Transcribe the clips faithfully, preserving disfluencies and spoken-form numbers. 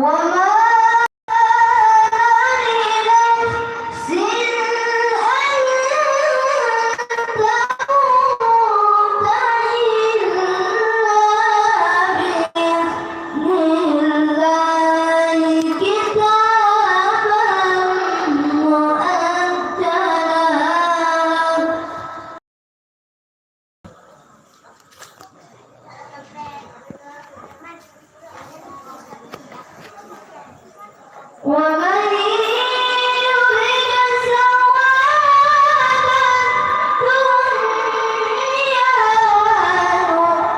وما لنفس أن تموت إلا بإذن الله كتابا مؤجلا. ومن يرد ثواب الدنيا نؤته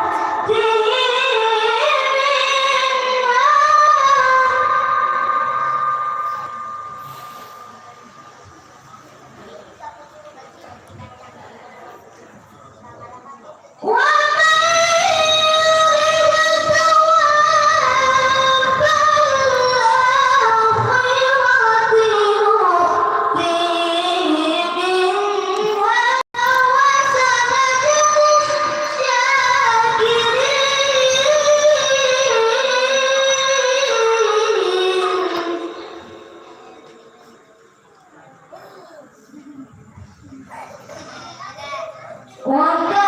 منها وكأين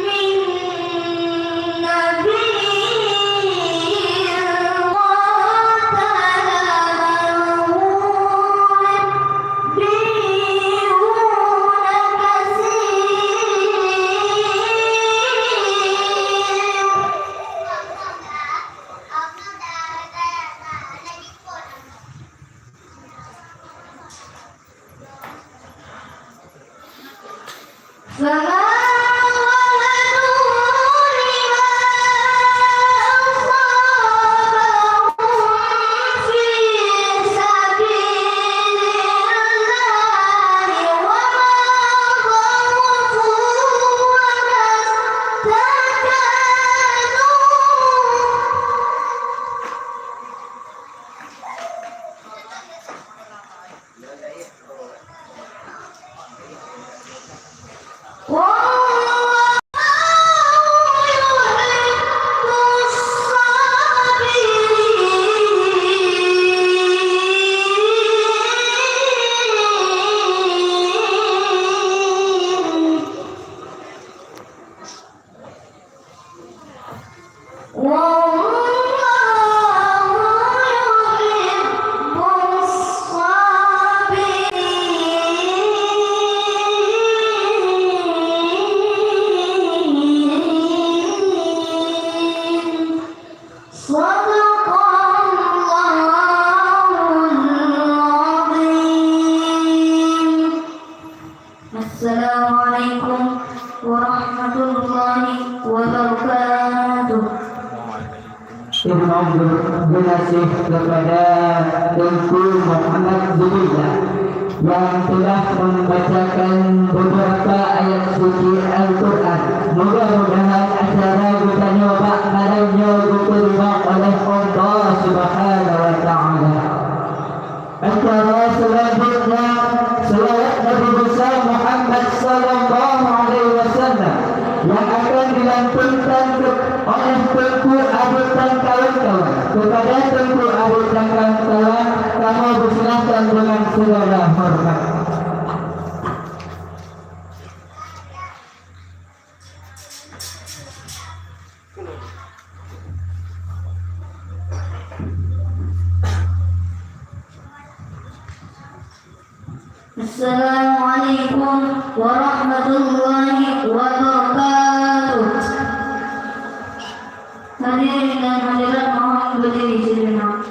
من نبي قاتل معه ربيون كثير. فما وهنوا لما أصابهم في سبيل الله وما ضعفوا وما استكانوا. والله يحب الصابرين. والله يحب الصابرين. صدق الله العظيم. السلام عليكم ورحمة الله وبركاته. Terima kasih kepada Teungku Muhammad Zubaida yang telah membacakan beberapa ayat suci Al-Quran. Mudah-mudahan acara geutanyoe bak malam nyoe diterima oleh Allah Subhanahu wa Taala. Acara selanjutnya, selawat Nabi besar Muhammad sallallahu alaihi wasallam, yang akan dilantunkan ke-, oleh Teungku Adék dan kawan-kawan. Kepada Teungku Adék dan kawan-kawan, kamoe persilahkan dengan segala hormat. السلام عليكم ورحمة الله وبركاته. Hadirin dan hadirat, mohon berdiri sejenak.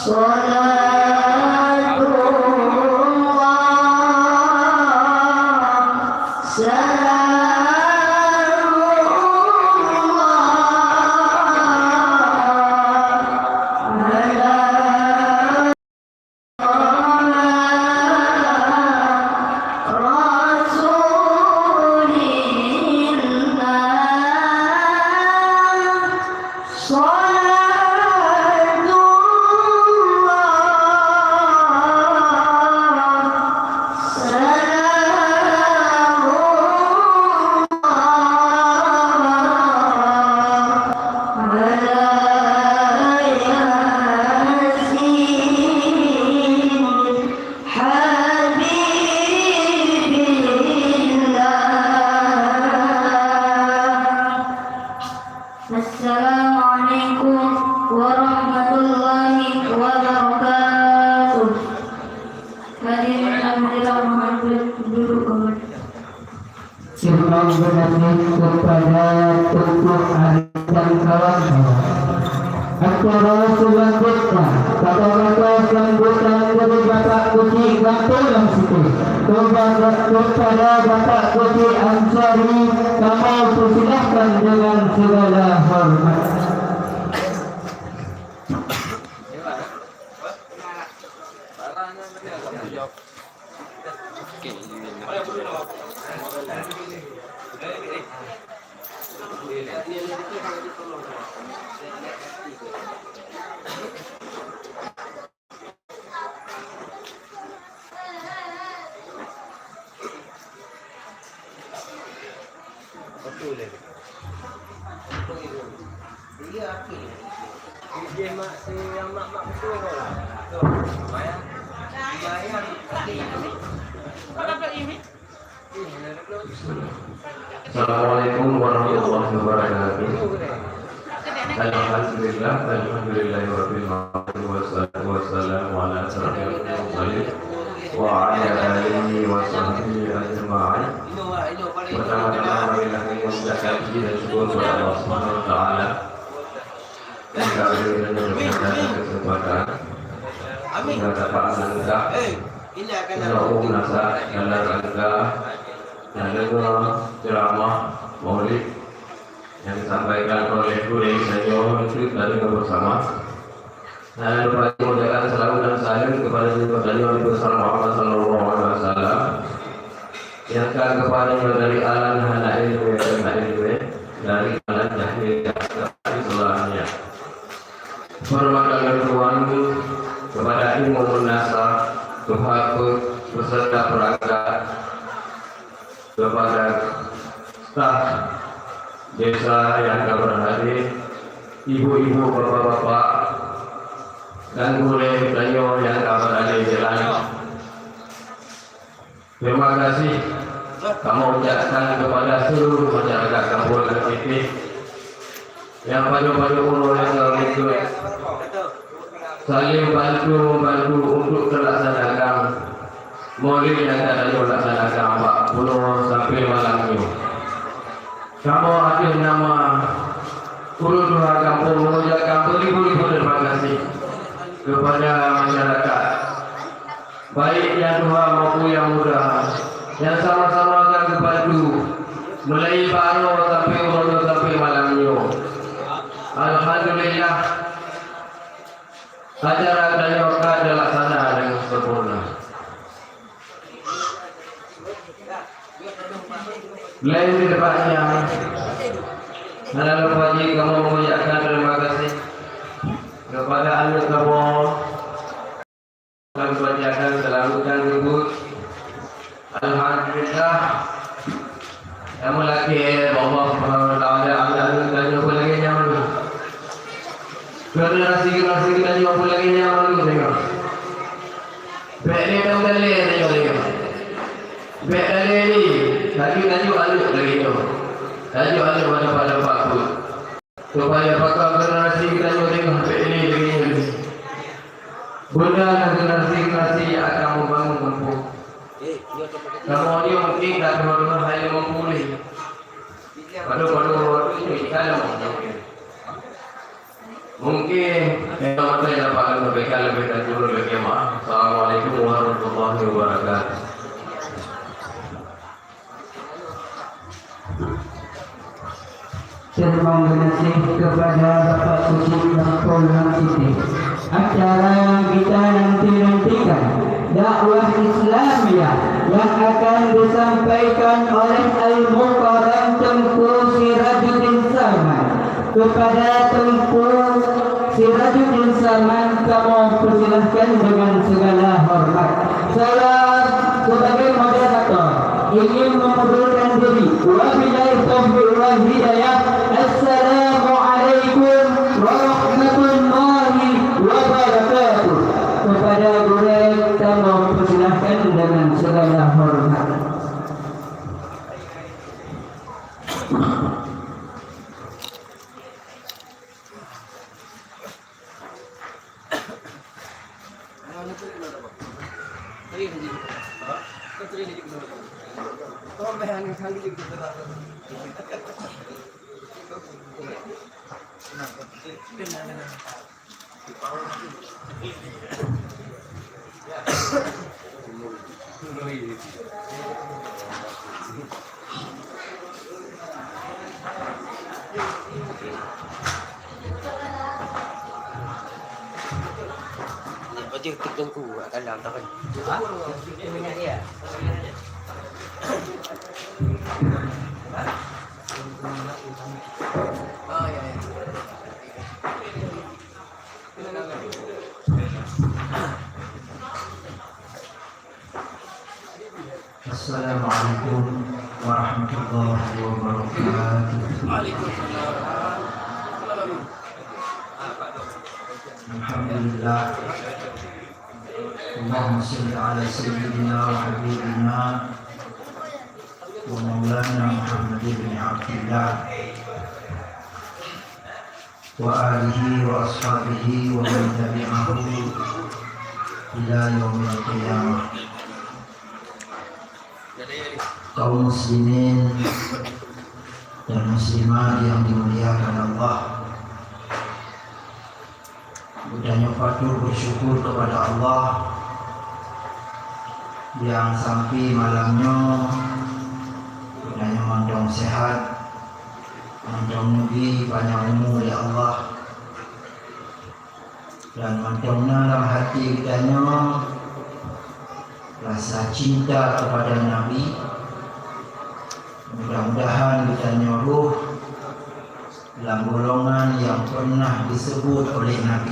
Salatullah, salamullah, ala Assalamualaikum warahmatullahi wabarakatuh. Hadirin hadirat, mohon duduk kembali. Imam Ghazali kepada Teungku Arif dan kawan-kawan. Acara selanjutnya, kata-kata sambutan dari Bapak Kuchik Gantung Lam Siti. Kepada, kepada Bapak Kuchik Ansari, kami persilahkan dengan segala hormat. Assalamualaikum warahmatullahi wabarakatuh. Alhamdulillah, alhamdulillahirabbil alamin, wassalatu wassalamu ala asyrafil mursalin wa ala alihi wa sahbihi ajma'in. Pertama-tama, marilah kami mengucapkan puji dan syukur kepada Allah Subhanahu wa Taala. Kita beri kesempatan. Amin. Kita dapat mendengar. Amin. Kita umum nasa dalam rangka mendengar ceramah Maulid yang disampaikan oleh gurèe tanyoe untuk kita dengar bersama. Dan lupa mengucapkan salam dan salam kepada junjungan tanyoe Nabi besar Muhammad sallallahu alaihi wasallam. Nyang ka geupajoh dari alam hana ileumèe, hana ileumèe, dari alam jahiliyah ke Islamiyah. Hormat dan kemuliaan kepada Imam Munasah, kepada peserta perangkat, kepada staf desa nyang ka berhadir, ibu-ibu, bapak-bapak, dan gurèe tanyoe nyang ka berada di dalam. Terima kasih kamoe ucapkan kepada seluruh masyarakat Kampung Langkitih nyang padum-padum uroe nyang ka ikut saling bantu-membantu untuk terlaksanakan Maulid nyang ka tanyoe laksanakan bak bunoe sampai malam nyoe. Kamoe ateueh nama ureueng tuha gampông mengucapkan beribu-ribu terima kasih kepada masyarakat, baik nyang tuha maupun nyang muda, nyang sama-sama ka geubantu mulai baro sampai uroe nyoe sampai malam nyoe. Alhamdulillah, acara tanyoe ka telaksana dengan sempurna. Laén di depan nyan, hana lupa jih kamoe mengucapkan terima kasih kepada aneuk kamoe, dan panjatkan selamat dan nyebut alhamdulillah. Kamoe lakèe bak Allah Subhanahu wa Taala, aneuk-aneuk tanyoe pun lagèe nyan. Generasi-generasi tanyoe pun lagèe nyan, tanyoe. Bèk lé takalon lé, tanyoe, tanyoe. Bèk lé lé, laju-laju aneuk lagèe nyoe. Laju aneuk pada-pada bagus. Supaya baka generasi geutanyoe teungoh bèk lé lagèe nyoe. Beuna generasi-generasi nyang akan membangun gampông. Kamoe nyoe mungkin ka teuma-teuma hai limong puluh lé. Padahai, padahai waktu nyoe ka limong puluh lé. Mungkin, eh, yang dapat kami sampaikan lebih dan kurang lebih maaf. Assalamualaikum warahmatullahi wabarakatuh. Terima kasih kepada Bapak Kuchik Kampung Hansiti. Acara yang kita nanti-nantikan, dakwah Islamiyah yang akan disampaikan oleh Al-Mukarram Teungku Sirajuddin Salman. Kepada Teungku Sirajuddin Salman, kamoe persilahkan dengan segala hormat. Saya sebagai moderator ingin mengundurkan diri. Wabillahi taufiq wal hidayah. Assalamualaikum warahmatullahi wabarakatuh. Kepada gurèe, kamoe persilahkan dengan segala hormat. Nak baca teungku kat dalam tak kan? Ha? Oh, ya, ya. Assalamualaikum warahmatullahi wabarakatuh. Alhamdulillah. Allahumma salli ala sayyidina wa habibina wa maulana Muhammad ibn Abdillah. Wa alihi wa ashabihi wa man tabi'ahu ila yaumil qiyamah. Kaum muslimin dan muslimat yang dimuliakan Allah, geutanyoe patut bersyukur kepada Allah yang sampai malam nyoe geutanyoe mantong sehat, mantong neubri panyang umu lé Allah, dan mantong na lam hati geutanyoe rasa cinta kepada Nabi. Mudah-mudahan geutanyoe rhoh lam golongan yang pernah disebut oleh Nabi.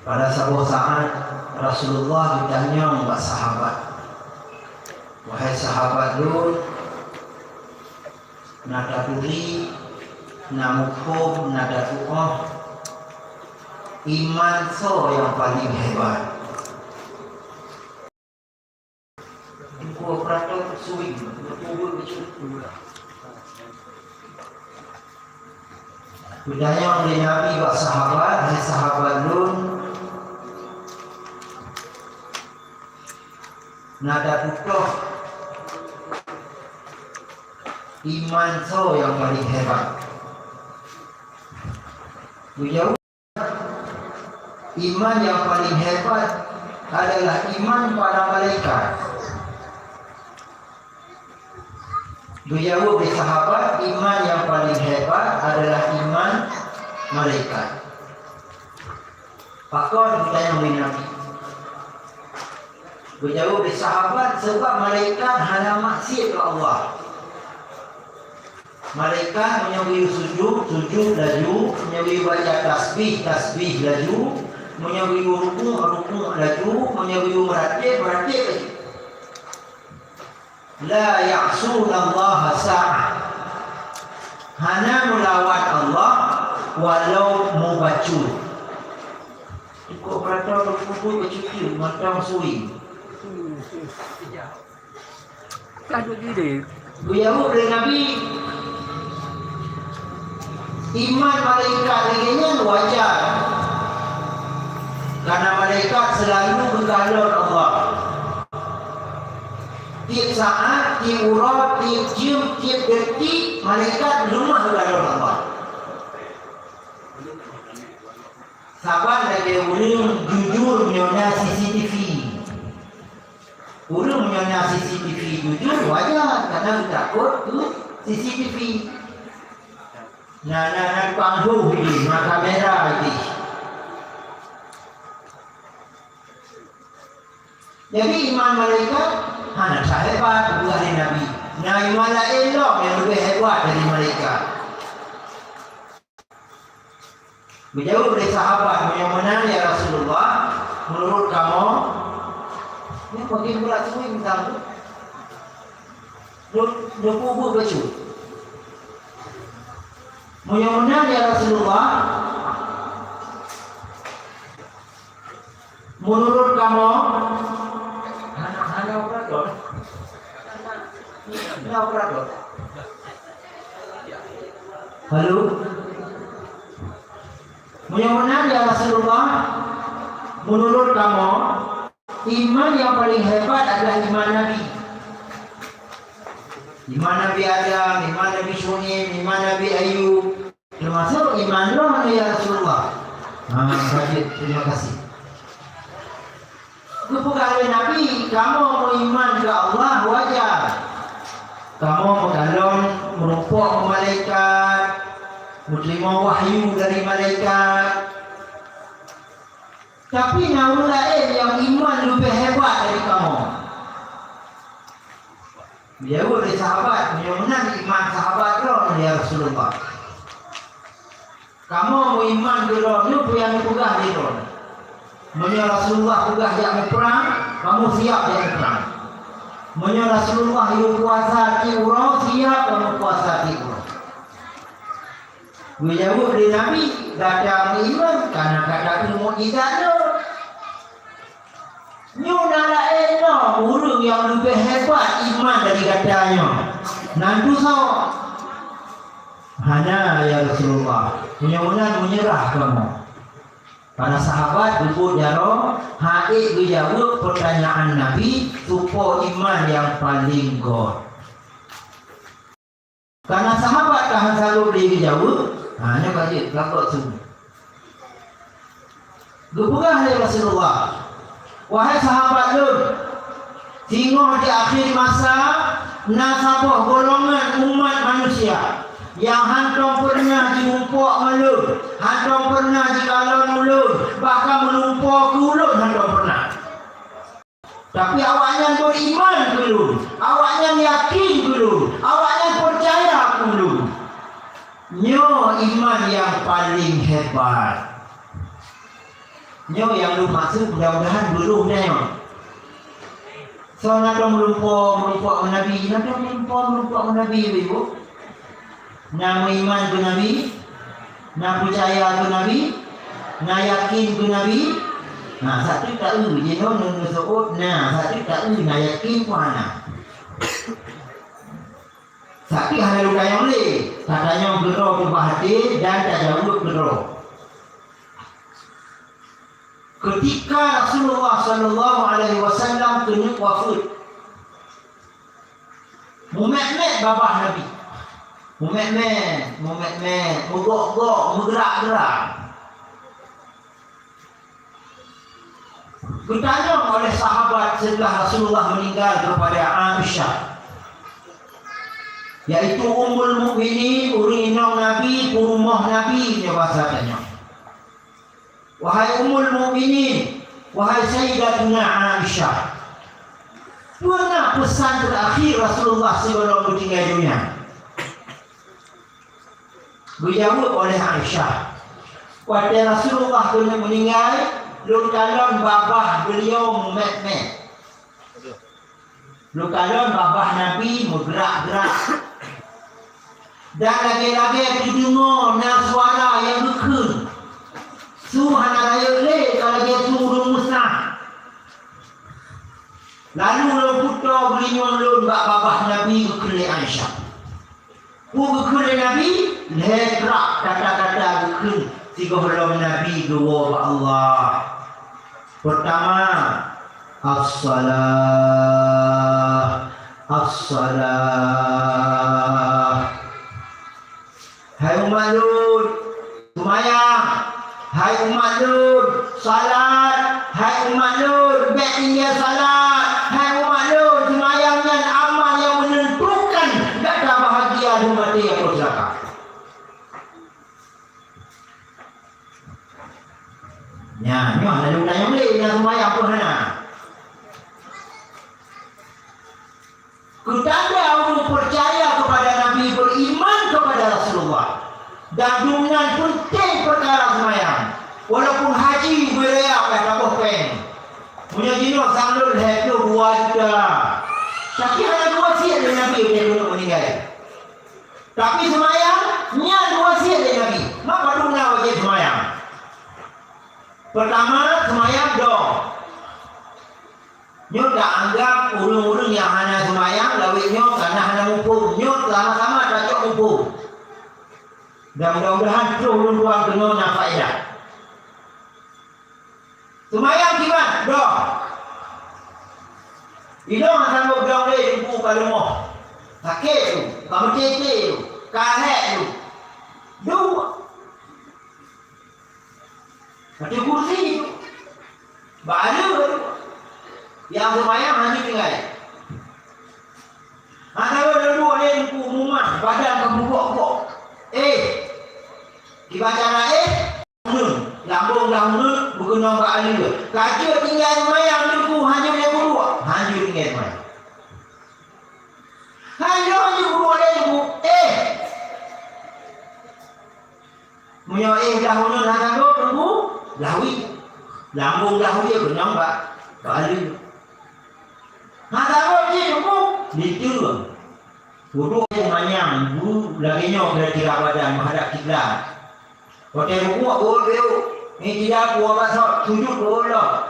Pada saboh saat, Rasulullah geutanyong bak sahabat, "Wahai sahabat lôn, na taturi, na muphom, na tatu'oh, iman soe nyang paleng hebat?" Teungku operator swing, beutôi-beutôi. Geutanyong lé Nabi bak sahabat, "Hai sahabat lôn, na tatutôh iman soe nyang paleng hebat?" Geujaweueb, "Iman nyang paleng hebat adalah iman para malaikat." Geujaweueb lé sahabat, "Iman nyang paleng hebat adalah iman malaikat." Pakon geutanyong lé Nabi? Geujaweueb lé sahabat, "Sabab malaikat hana maksiet keu Allah." Malaikat meunyoe geuyue sujud, sujud laju, meunyoe geuyue baca tasbih, tasbih laju, meunyoe geuyue rukuk, rukuk laju, meunyoe geuyue meuratéb, meuratéb laju. "La ya'sunallaha sa'ah." Hana meulawan Allah walau mubacut. Teungku operator beupubut bacut mantong sui. Ka duek gideh. Geujaweueb lé Nabi, "Iman malaikat lagèe nyan wajar, karena malaikat seulalu geukalon Allah. Tiep saat, tiep uroe, tiep jeuem, tiep detik, malaikat leumah geukalon Allah. Saban lagèe ureueng jujur meunyoe na C C T V. Ureueng meunyoe na C C T V jujur, wajar, karena takot keu C C T V. Na, na, na tukang hu di, na kamera di. Jadi, iman malaikat hana that hebat, bukan dari Nabi. Na iman laén lom nyang leubeh hebat dari malaikat. Geujaweueb lé sahabat, "Meunyoe meunan, ya Rasulullah, meunurot kamoe," nyan bagi pula sui misal tu. Nyo-, nyoe peubuet bacut. "Meunyoe meunan, ya Rasulullah, meunurot kamoe," hana, hana operator. Hana operator. Halo? "Meunyoe meunan, ya Rasulullah, meunurot kamoe, iman nyang paleng hebat adalah iman Nabi. Iman Nabi Adam, iman Nabi Syuaib, iman Nabi Ayub, teumasok iman droeneuh, ya Rasulullah." Ha, bacut, terima kasih. Geupeugah lé Nabi, "Kamoe meuiman keu Allah wajar. Kamoe meukalon meurumpok ngon malaikat, meuteurimong wahyu dari malaikat. Tapi na ureueng laén nyang iman leubeh hebat dari kamoe." Geujaweueb lé sahabat, "Meunyoe meunan iman sahabat droeneuh, ya Rasulullah, kamoe meuiman keu droeneuh peue nyang neupeugah lé droeneuh. Meunyoe Rasulullah peugah jak meuprang, kamoe siap jak meuprang. Meunyoe Rasulullah yue puasa tiep uroe, siap kamoe puasa tiep uroe." Geujaweueb lé Nabi, "Gata meuiman kareuna ka tateurimong mukjizat lôn. Nyoe na laén lom ureueng nyang leubeh hebat iman dari gata nyoe. Nan tu soe?" "Hana, ya Rasulullah. Meunyoe meunan, meunyeurah kamoe." Para sahabat geupeubuet jaroe, han ék geujaweueb peutanyaan Nabi, soe po iman nyang paleng göt. Karena sahabat ka han sanggob lé geujaweueb, ha, nyoe ka jeuet, ka göt su. Geupeugah lé Rasulullah, "Wahai sahabat lôn, singoh di akhé masa na saboh golongan umat manusia nyang hantom peureunah jimuphom ngon lôn, hantom peureunah jikalon ulôn, bahkan meulumpo keu ulôn hantom peureunah. Tapi awaknyan beriman keu lôn, awaknyan yakin keu lôn, awaknyan peucaya keu lôn. Nyoe iman nyang paleng hebat." Nyoe nyang lôn maksud, mudah-mudahan beurôh nyoe. Soe na dong lumpo meureumpok ngon Nabi, na dong lumpo meureumpok ngon Nabi, Ibu? Na meuiman keu Nabi? Na peucaya keu Nabi? Na yakin keu Nabi? Na, sateuk taeu, jinoe neuseuôt na, sateuk taeu na yakin peue hana. Sateuk hana lôn tanyong lé, tatanyong keudroe keubah até dan tajaweueb keudroe. Keutika Rasulullah sallallahu alaihi wasallam keuneuk wafeuet, mumet-met babah Nabi. Mumet-met, mumet-met, meugok-gok, meugrak-grak. Geutanyong oleh sahabat setelah Rasulullah meninggal kepada Aisyah, yaitu Ummul Mukminin, ureueng inong Nabi, peurumoh Nabi, nyoe basa tanyong. Wahai Ummul Mukminin, wahai Sayyidatuna Aisyah, peue na peusan teurakhier Rasulullah sigohlom geutinggai donya? Geujaweueb oleh Aisyah, "Watée Rasulullah keuneuk meuninggai, lôn kalon babah beuliau mumet-met." Lôn kalon babah Nabi meugrak-grak. Dan lagée-lagée teudeungoe na suara nyang geukheun. Su hana rayeuk lé ka lagée su ureueng meusah. Lalu lôn putôh geulinyueng lôn bak babah Nabi geukheun lé Aisyah. Peue geukheun lé Nabi? Lhée krak kata-kata geukheun sigohlom Nabi geuwoe bak Allah. Peurtama, "As-salah, as-salah. Hai umat lôn, seumayang!" Hai umat lôn, salat, hai umat lôn, bék tinggai salat, hai umat lôn, seumayang nyan amal nyang meunentukan gata bahagia di maté atau ceulaka. Nyan, nyoe lalu tanyong lé nyang seumayang peue hana. Keutanda ureuëng peucaya keupada Nabi, beriman keupada Rasulullah, dan deungon peunténg peukara seumayang. Walaupun haji beuraya ka taboh péng, meunyoe jinoe sang lôn lhée ploh dua juta, tapi hana geuwasiet lé Nabi watée keuneuk meuninggai. Tapi seumayang nyan geuwasiet lé Nabi. Maka padub na wajéb seumayang? Peurtama, seumayang dong. Nyoe taanggab ureuëng-ureuëng nyang hana seumayang lawét nyoe kana hana muphom. Nyoe sama-sama tacok muphom. Dan mudah-mudahan troh lôn tuan keunoe na faedah. Seumayang kiban dong. Inong hana sanggob dong lé Teungku ka leumoh. Sakét tu, ka meucé-cé tu, ka hék tu. Duek. Baca kursi tu. Bak aleuh tu. Nyang seumayang hana tinggai. Hana lôn duek lé Teungku mumah badan ka meugok-gok. Eh. Kiban cara eh? Lambông dah uneut beukeunong bak aleuh. Ka jeuet tinggai seumayang Teungku, hana lé kuduek. Hana tinggai seumayang. Hana jeuet kuduek lé Teungku. Eh. Meunyoe éh dah uneut hana sanggob Teungku, lawi. Lambông lawi keunong bak, bak aleuh. Hana sanggob cit Teungku, liteue. Wudhu manyang, bu lagée nyoe kira-kira badan meuhadab kiblat. Watée rukuek, beuet beuet. Iktidal, beuet bak sot, sujut, beuet lom.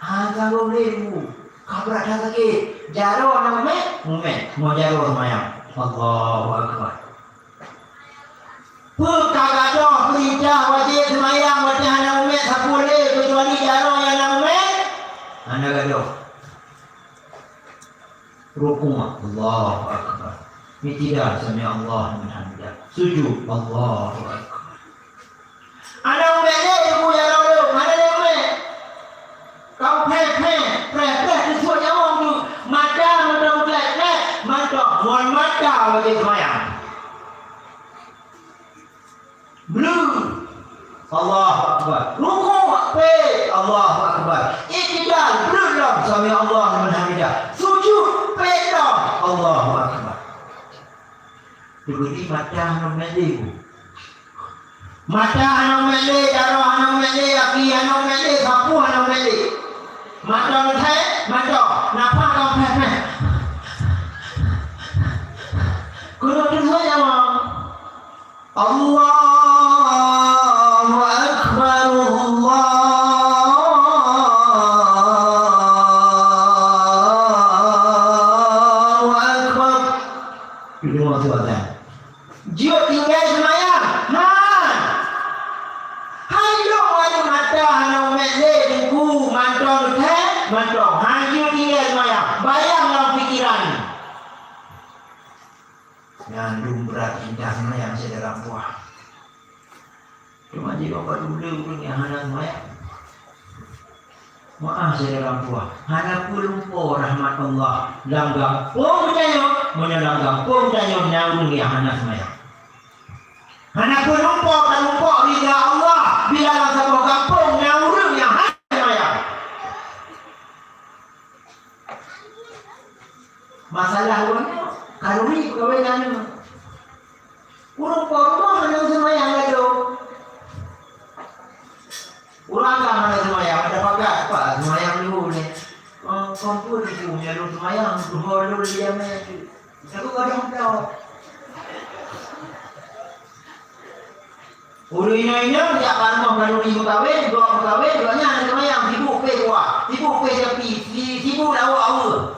Hana sanggob lé Teungku. Ka brat that sakét. Jaroe na mumet, mumet. Ngon jaroe seumayang. Allahu Akbar. Peue ka gadôh peurintah wajéb seumayang watée hana mumet sapeue lé, keucuali jaroe nyang na mumet? Hana gadôh. Rukuk, Allahu Akbar. Iktidal, sami Allahu liman hamidah. Sujud, Allahu Akbar. Hana mumet lé, Teungku, jaroe lôn, hana lé mumet. Ka pheh-pheh, preh-preh teusut nyawöng tu. Mata mantong klek-klek, mantong ngon mata wajéb seumayang. Bleue. Allahu Akbar. Rukuk, pé. Allahu Akbar. Iktidal, bleue lom. Sami Allahu liman hamidah. Sujud, pé lom. Allahu Akbar. Teubukti mata hana mumet lé. Mata hana mumet lé, jaroe hana mumet lé, gaki hana mumet lé, sapeue hana mumet lé. Mantong thai, mantong. Nafah ka pheh-pheh. Keuneuk teusut nyawöng. Allahu Akbar, Allahu Akbar. Jeuet tinggai seumayang. Han. Han lom aju mata hana mumet lé Teungku, mantong thai, mantong. Han jeuet tinggai seumayang. Bayang lam pikiran. Nyan dum brat indah seumayang syedara puah. Cuma jinoe ka dum le ureuëng nyang hana seumayang. Meu'ah syedara puah, hana peulumpoe rahmat Allah lam gampông geutanyoe, meunyoe lam gampông geutanyoe na ureuëng nyang hana seumayang. Hana peulumpoe talumpok ridha Allah bila lam saboh gampông na ureuëng nyang hana seumayang. Masalah ureuëng nyoe, khanuri peukawen aneuk. Ureuëng po rumoh hana seumayang laju. Ureuëng agam hana seumayang, ada pakat, "Pak, seumayang dulu ni." Oh, kompon tu, nyan lôn seumayang, dua lôn liam tu. Satu kadang tau. Ureuëng inong-inong jak bak rumoh khanuri meukawen, gop meukawen, gobnyan hana seumayang, sibuk peh kuah, sibuk peh japi, si-, sibuk lawok aweue.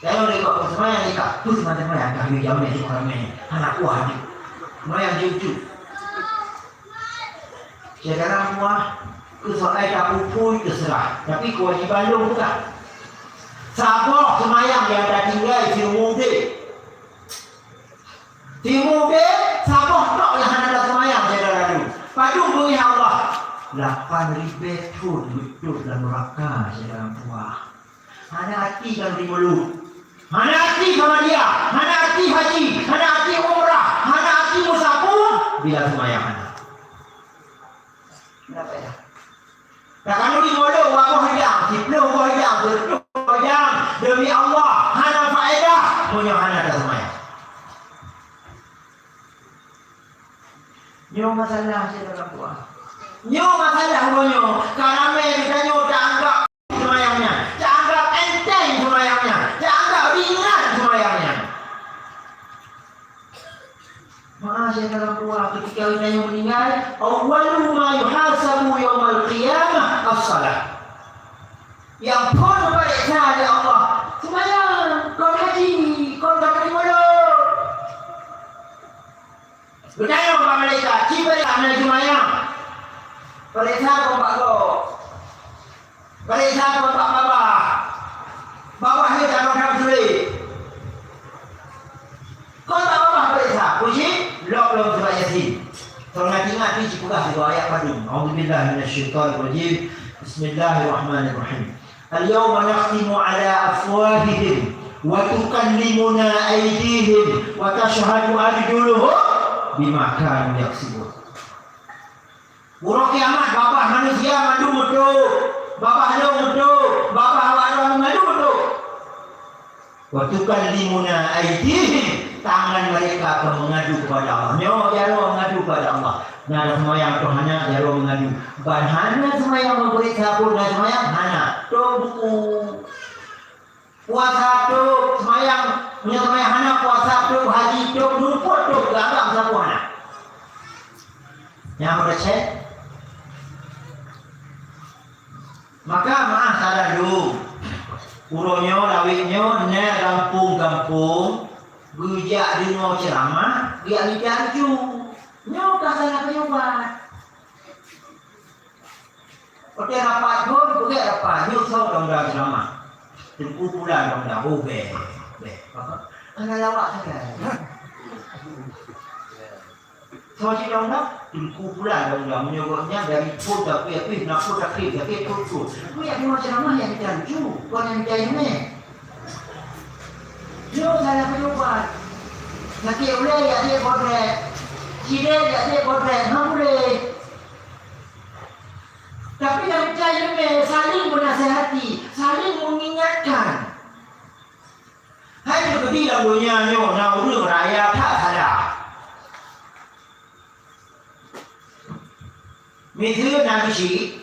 Lalu lé gop seumayang, lé ka, peue seumayang, seumayang, ka lheueh jamé, lheueh ramé, hana kuah lé. Seumayang jeuet-jeuet. Syedara puah, keu soai tapupui teuseurah, tapi keuwajiban lôn peugah. Saboh seumayang nyang tatinggai siumu udeb. Timu be, saboh tok nyang hana taseumayang, syedara lôn. Padub beungéh Allah, lapan ribée thon beutôi lam neuraka sigoe lam tuha. Hana até ka di mulod. Hana até ka meudeh, hana até haji, hana até umrah, hana até meusapeue bila seumayang hana. Kenapa ya? Takanu di mulod dua boh idang, siplôh boh idang, siplôh boh idang, demi Allah, hana faedah, meunyoe hana taseumayang. Nyoe masalah sigoe lam tuha. Nyoe masalah uroe nyoe, ka ramé geutanyoe taanggab seumayang nyan, taanggab enteng seumayang nyan, taanggab ringan seumayang nyan. Maka sigoe lam tuha, ketika geutanyoe meuninggai, awwalu ma yuhasabu yaumal qiyamah as-shalah. Nyang phon geupareksa lé Allah, seumayang, kon haji, kon ka di mulod. Geutanyong bak malaikat, "Ci pareksa hana seumayang?" Pareksa kon bak gob. Pareksa kon bak babah. Babah nyoe tanyoe sulet. Kon bak babah pareksa, puji, lok lom surat Yasin. Soe ingat-ingat pih cipeugah sigoe ayat padum. A'udzubillahi minasyaitonirrajim. Bismillahirrahmanirrahim. Al-yauma nakhtimu ala afwahihim wa tukallimuna aydihim wa tashhadu arjuluhum bima kanu yaksibun. Uroe kiamat babah manusia mandum meutuek, babah lôn meutuek, babah awak droe mandum meutuek. Wa tukallimuna aydihim, tangan mereka akan mengadu kepada Allah. Nyoe jaroe mengadu kepada Allah. Na taseumayang atau hana, jaroe mengadu. Ban hana seumayang, memeriksa pun na seumayang, hana. Tôb buku. Puasa tôb, seumayang, meunyoe seumayang hana, puasa tôb, haji tôb, numpuk tôb, gagak sapeue hana. Nyang meureuseh. Maka meu'ah salah lôn. Uroe nyoe, lawét nyoe, na gampông-gampông geujak deungoe ceuramah, geujak mita lucu. Nyoe ka salah peunyoe ubat. Watèe rapat phôn, peugèt rapat, nyoe soe dong-dong ceuramah. Teungku Pulan dong-dong, oh, bèk, bèk. Apa? Hana lawak sagai. Soe cit dong-dong? Teungku Pulan dong-dong. Meunyoe gobnyan dari phôn tapi, tapi, na phôn tapi, tapi, phôn, phôn. Peue nyang deungoe ceuramah nyang mita lucu, kon nyang mita ileumèe. Nyoe salah peunyoe ubat. Sakét ulèe, jak jép podrek. Sidéh, jak jép podrek. Hana boleh. Tapi nyang mita ileumèe saling menasehati, saling mengingatkan. Hai teukeudi lam donya nyoe na ureueng raya that salah. Miseue na geuchik,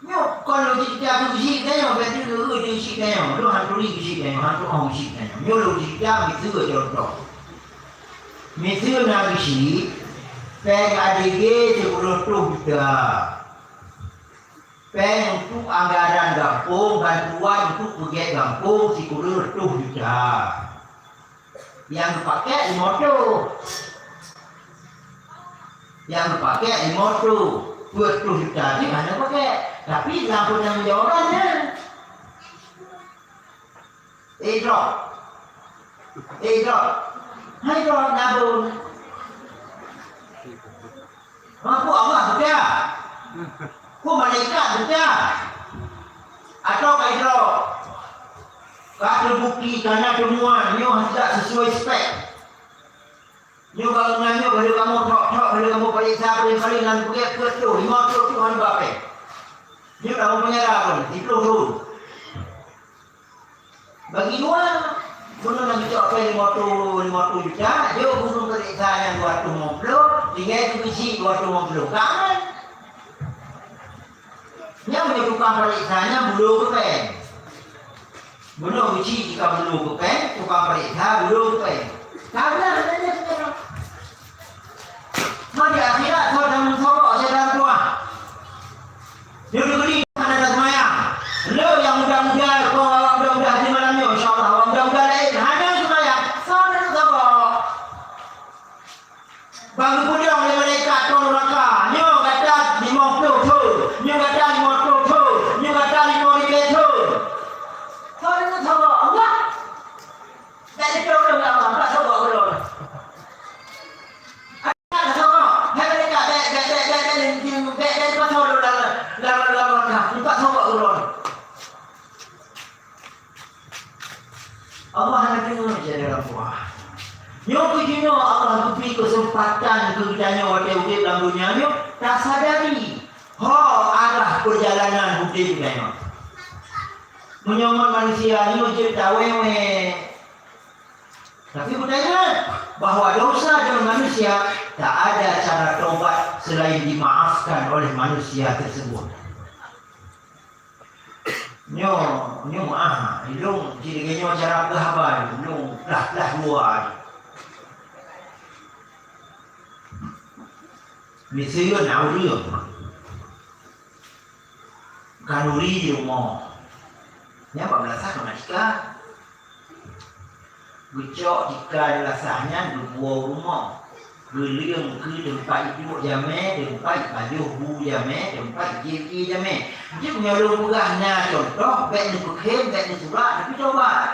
nyoe kon lôn cit-cit keu geuchik tanyoe, berarti lôn geuchik tanyoe, lôn han turi geuchik tanyoe, han tu'oh geuchik tanyoe. Nyoe lôn cit-cit miseue contoh. Miseue na geuchik, péng A D G sikureueng reutôh juta. Péng untuk anggaran gampông, bantuan untuk peugèt gampông sikureueng reutôh juta. Nyang geupakék lima reutôh. Nyang geupakék lima reutôh. Peuet reutôh juta jih hana geupakék. Tapi lam peutanggung jawaban nyan. Eh, droe. Eh, droe. Hai, droe, nabông. Peue Allah teuka? Peue malaikat teuka? Atawa ka droe? Ka teubukti, ka na teumuan, nyoe hana sesuai spek. Nyoe bangunan nyoe, ka lheueh kamoe trok-trok, ka lheueh kamoe paréksa, paléng-paléng lam bukét peuet thôn, limong thôn, Tuhan bapéh. Nyoe kamoe penyara pun, siplôh thôn. Bagi dua, bunoe na geucok péng lima reutôh, lima reutôh juta, jok bunoe paréksa nyang dua reutôh limong ploh, tinggai keu geuchik dua reutôh limong ploh. Ka aman. Nyan meunyoe tukang paréksa nyan bulo keu péng. Bunoe geuchik jika bulo keu péng, tukang paréksa bulo keu péng. Ka na, na, na, na. Mari akhirat, soe dan meusobok, soe dan tuah. Nyoe geubri hana taseumayang. Le nyang muda-muda, kong awak muda-muda di malam nyoe, insya Allah, awak muda-muda laén hana seumayang. Soe dan meusobok. Bang geupeudong lé malaikat thôn nuraka, nyoe gata limong ploh thôn, nyoe gata limong ploh thôn, nyoe gata limong ribèe thôn. Soe deungon saboh Allah. Jadi tolong Allah, tak saboh ulôn. Allah hana deungoe syedara puah. Nyoe keuh jinoe Allah geubri keuseumpatan keu geutanyoe watée udeb lam donya nyoe tasadari ho arah peurjalanan udeb geutanyoe. Meunyoe ngon manusia nyoe jeuet tawéwée. Tapi beutanyong bahwa dosa deungon manusia tak ada cara tobat selain dimaafkan oleh manusia tersebut. Nyoe, nyoe meu'ah, ilong jih lagée nyoe cara peugah haba, ilong plah-plah dua. Miseue na ureuëng kanuri di rumoh. Nyan bak meulasah keu matika. Geucok tika di lasah nyan geubuwoe u rumoh. Geuleueng keu teumpat iduek jamé, teumpat ipajoh bu jamé, teumpat ijép ié jamé. Jeuet meunyoe lôn peugah na cuntoh, bék neupeukhem, bék neusurak, tapi tobat.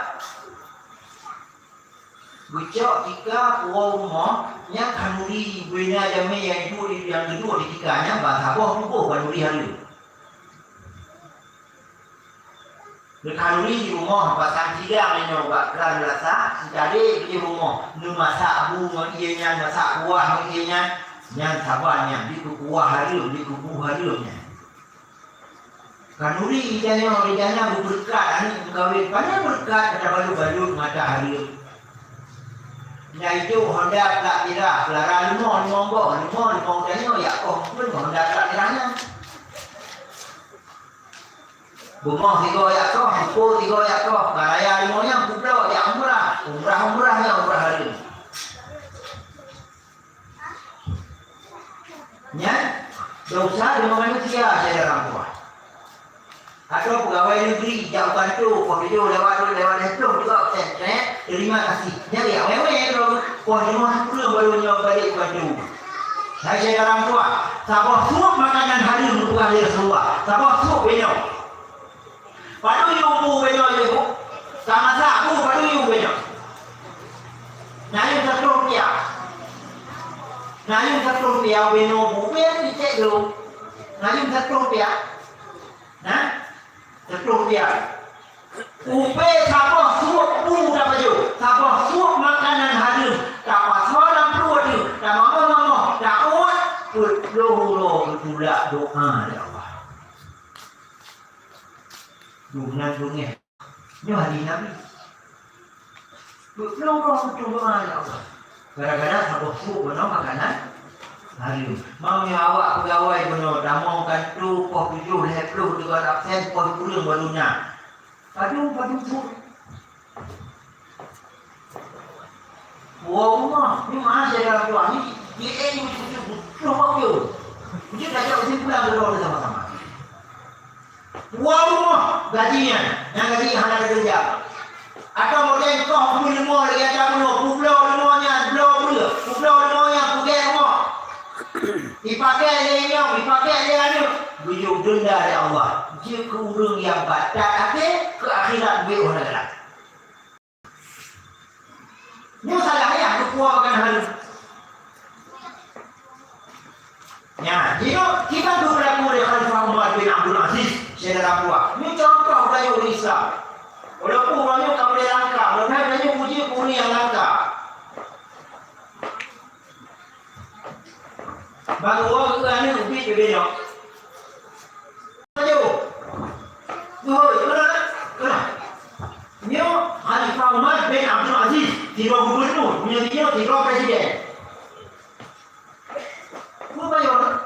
Geucok tika puwoe u rumoh, nyan khanuri bubena jamé nyang iduek, nyang geuduek di tika nyan ban saboh tuboh khanuri hareuem. Geukhanuri di rumoh, pasang sidang nyoe bak kran lasah, sitadé di rumoh, neumasak bu ngon ié nyan, masak kuah ngon ié nyan, nyan saban nyan, dikeu kuah hareuem, dikeu bu hareuem nyan. Khanuri ija nyoe, ija nyan beubeureukat aneuk meukawen, pane beureukat, tabalut-balut mata hareuem. Nyang iduek honda plat mirah, peulara leumo, leumo boh, leumo, leumo ija nyoe, jak koh pun honda plat mirah nyan. Bumoh sigoe jak koh, bupo sigoe jak koh, ka raya leumo nyan peubloe jak umrah, umrah-umrah nyan umrah hareuem. Nyan dosa deungon manusia, syedara puah. Atau peugawai neugeri jak u kantô, poh tujoh lewat, lewat lhèe ploh juga absen, eh, terima kasih. Nyan jak wewe droe, poh lima sepuluh baru nyoe balik u kantô. Hai syedara puah, saboh sup makanan hareuem geupeugah lé Rasulullah. Saboh sup beunyoe. Padub yue bu beunyoe lé bu? Ka masak bu, padub yue beunyoe? Na yue satu rupiah. Na yue satu rupiah beunyoe bu, bèk icék dulu. Na yue satu rupiah. Na? Satu rupiah. Ubé saboh sup bu tapajoh, saboh sup makanan hareuem, tapasoe lam pruet, tamamoh-mamoh, taôt, peuet ploh uroe geutulak doa lé Allah. Dum nan dum nyan. Nyoe hadis Nabi. Beutôi roh beutôi doa, ya Allah. Gara-gara saboh sup bunoe makanan hareuem. Meunyoe awak peugawai bunoe tamong kantô poh tujoh lhèe ploh teungoh absen, poh sikureueng baru na. Padum, padum sup. Woe rumoh, nyoe meu'ah syedara puah, nyoe G N nyoe cucu butroh bak piôh. Nyoe tajak kesimpulan keudroe beusama-sama. Woe rumoh, gaji nyan, nyang gaji hana teukeureuja. Atau model koh peuleumô lagèe ata bunoe, peubloe leumô nyan, bloe breueh, peubloe leumô nyan, peugèt rumoh. Ipaké lé inong, ipaké lé aneuk, geujok deunda lé Allah. Jeuet keu ureueng nyang batat até, keu akhirat ubé oh lagak. Nyoe salah yah geupuwoe makanan hareuem. Nyan, jinoe kiban geubri laku lé Khalifah Umar bin Abdul Aziz, syedara puah. Nyoe contoh geutanyoe ureueng Islam. Walaupun uroe nyoe ka meulé langka, mudah-mudahan tanyoe puji keu ureueng nyang langka. Bak geuwoe keu aneuk ubit beubeungoh. Maju. Geuhôi, keunong, keunong. Nyoe Khalifah Umar bin Abdul Aziz, sidroe gubunur, nyoe, nyoe sidroe presiden. Peue payah?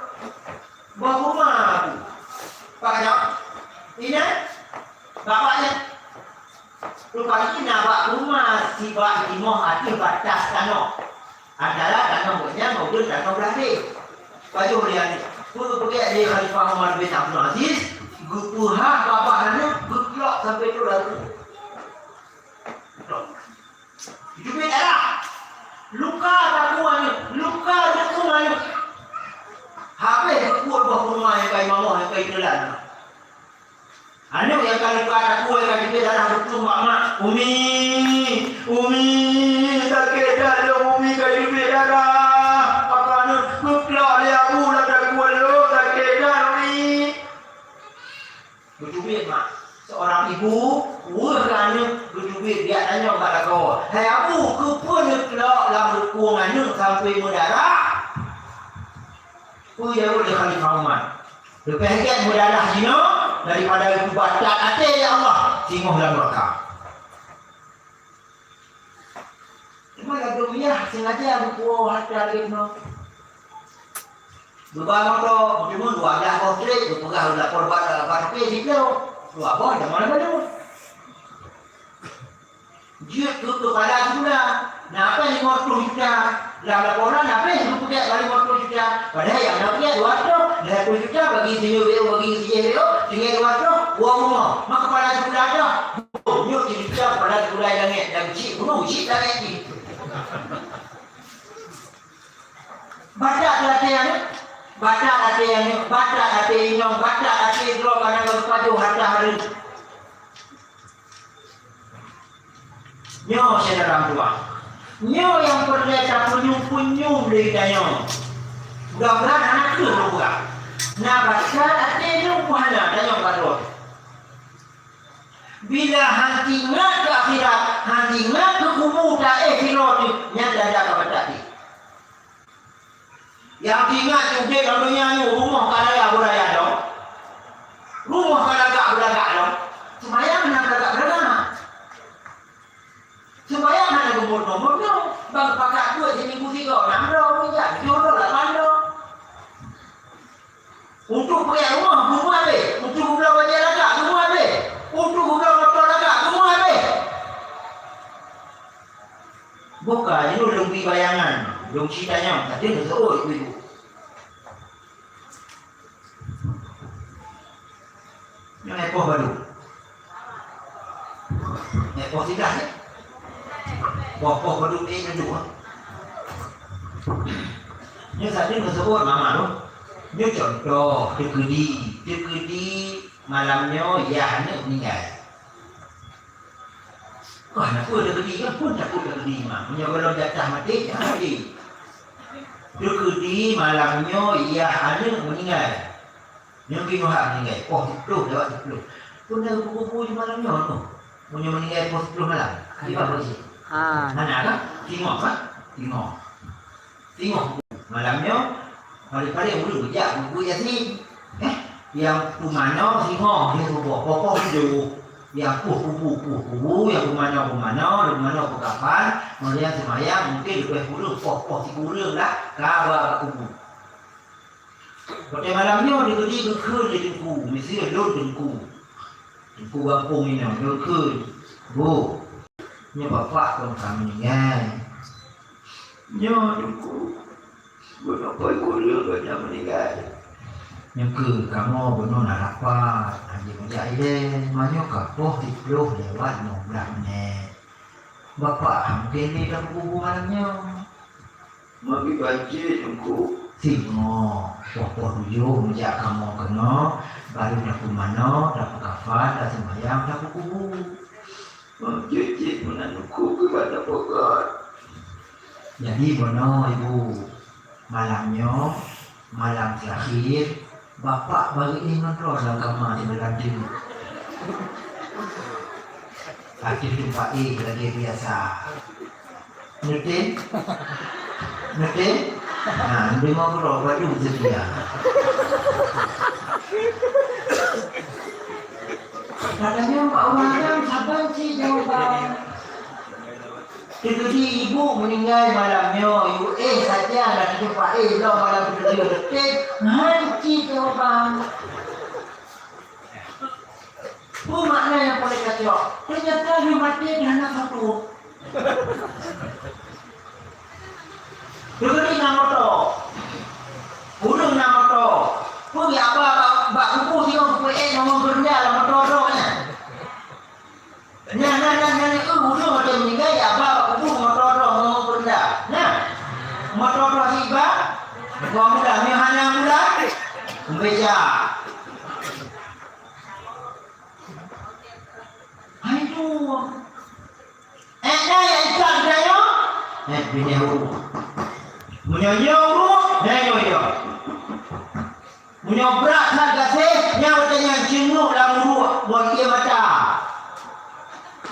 Boh kurma aku. Pak Kacau. Ini, bapaknya. Rupajih na bak kurma sibak jimoh ateueh batas tanoh. Antara tanoh gobnyan ngon ulôn tanoh blah deh. Pajoh lé aneuk. Peue geupeubuet lé Khalifah Umar bin Abdul Aziz, geupeuhah babah aneuk, geuklok sampoe trok lam rumoh. Geuteubiet darah. Luka takue aneuk, luka reuteueng aneuk. Habéh geukuet boh kurma nyang ka jimamoh, nyang ka jiteulan. Aneuk nyang ka luka takue ka jiteubiet darah geupeuleueng bak mak, "Umi, Umi, sakét that lôn, Umi, ka jiteubiet darah." Maka aneuk geuklok lé abu lam takue lôn, "Sakét that, Umi." Geuteubiet mak. Seorang ibu, weueh keu aneuk geuteubiet, geujak tanyong bak Peue nyang rhot lé Khalifah Umar? Leubeh gét meudarah jinoe daripada geubatat até, ya Allah, singoh lam neuraka. Teuma lam donya sengaja geupuwoe hareuta lagèe nyoe. Geuba moto, meuteumèe dua blah boh trek, geupeugah lapor bak, bak T P siploh. Dua boh, teuma lam balon. Jeuet keu keupala sikula, na pih limong ploh juta. Lam laporan na pih geupeugah limong ploh juta. Padahai nyang na pih dua ratus, dua ratus juta bagi sinyoe B O, bagi sinyoe B O, singoh dua ratus, dua rumoh. Maka keupala sikula dah. Nyoe cerita keupala sikula langèt dan cit bunoe cit langèt jih. Batat até aneuk, batat até aneuk, batat até inong, batat até droe kana geupajoh hareuta hareuem. Nyoe syedara meutuwah, nyoe nyang peureulèe tapeunyum-peunyum lé geutanyoe. Mudah-mudahan hana kreueh lôn peugah. Na batat até lôn peuhana tanyoe bak droe. Bila han teuingat keu akhirat, han teuingat keu kubu taéh sidroe teuk, nyan tanda ka batat até. Nyang teuingat udép lam donya nyoe, rumoh ka raya beuraya lom, rumoh ka lagak beulagak lom, seumayang hana beulagak beulagak. Seumayang hana geumbot-geumbot nyoe, bang pakat buet siminggu sigoe, nam droe, meujan, tujoh droe, lapan droe. Untuk peuriak rumoh, geumeung habéh. Untuk geubloe bajèe lagak, geumeung habéh. Untuk geubloe moto lagak, geumeung habéh. Boh ka jinoe lôn bri bayangan, lôn cit tanyoe, ka deuh seuôt ibu-ibu. Nyoe ék poh padum? Ék poh sigaih, ya? Poh-poh padum ék nyoe dua. Nyoe sabe meuseubut mama tu. Nyoe contoh, teukeudi, teukeudi malam nyoe yah aneuk meuninggai. Wah, na peue teukeudi kan pun takot teukeudi, ma. Meunyoe gohlom jatah maté, jangan maté. Teukeudi malam nyoe yah aneuk meuninggai. Nyoe pih meuhak meuninggai, poh siplôh lewat siplôh. Peue na kubu-kubu di malam nyoe tu? Meunyoe meuninggai poh siplôh malam, kiban beusi? Ha. Hana kan? Singoh kan? Singoh. Singoh. Malam nyoe, paléng-paléng ureueng geujak beubuet Yasin. Eh, nyang peumanoe singoh, dia suboh, poh-poh tujoh. Nyang puih kubu, puih kubu, nyang peumanoe, peumanoe, peumanoe peukafan, kemudian seumayang, mungken leubeh kureueng, poh-poh sikureueng lah, ka ba kubu. Watèe malam nyoe, di, di, geukheun lé teungku, miseue lôn teungku. Teungku gampông inong, geukheun. Bu, nyoe bapak kon ka meuninggai. Nyoe teungku, bunoe poh sikureueng gobnyan meuninggai. Nyoe keuh kamoe bunoe na rapat, hana meujak ilèe, meunyoe ka poh siplôh lewat lima belas menit. Bapak han keuneuk tapeukubu malam nyoe. Mabi banci teungku. Singoh, poh-poh tujoh meujak kamoe keunoe, baru tapeumanoe, tapeukafan, taseumayang, tapeukubu. Mabi cit meunan teungku keubat tapeugah. Jadi bunoe ibu, malam nyoe, malam terakhir, Bapak bari inong droe lam kama di dalam diri. Ateueh teumpat éh lagèe biasa. Neutem? Neutem? Nah, neudeungoe keudroe baju seudia. Katanya Pak Umar kan saban cit jawaban. Teukeudi ibu meuninggai malam nyoe, ibu éh saja na teupeue éh lom malam teukeudi teukeudi, han cit jawaban. Peue makna nyang paléng kacok? Teunyata lheueh maté hana satu. Teukeudi na moto. Ureueng na moto. Peue geujak ba bak, bak kubu singoh geupeuék ngon beurenda lam moto droe nyan. Nyan, nyan, nyan, nyan, nyan, ureueng watèe meuninggai, ya, ba, bak kubu, moto droe, ngon, ngon beurenda. Nah, moto droe siba, dua bulan, nyoe hana bulan, beca. Hai tu. Eh, dah, ya, ikat dah, ya. Eh, bini ureueng. Meunyoe, ya, ureueng, eh, ya, ya. Meunyoe brat that gaséh, nyan watèe nyan ceungeuk lam uruek ngon ié mata.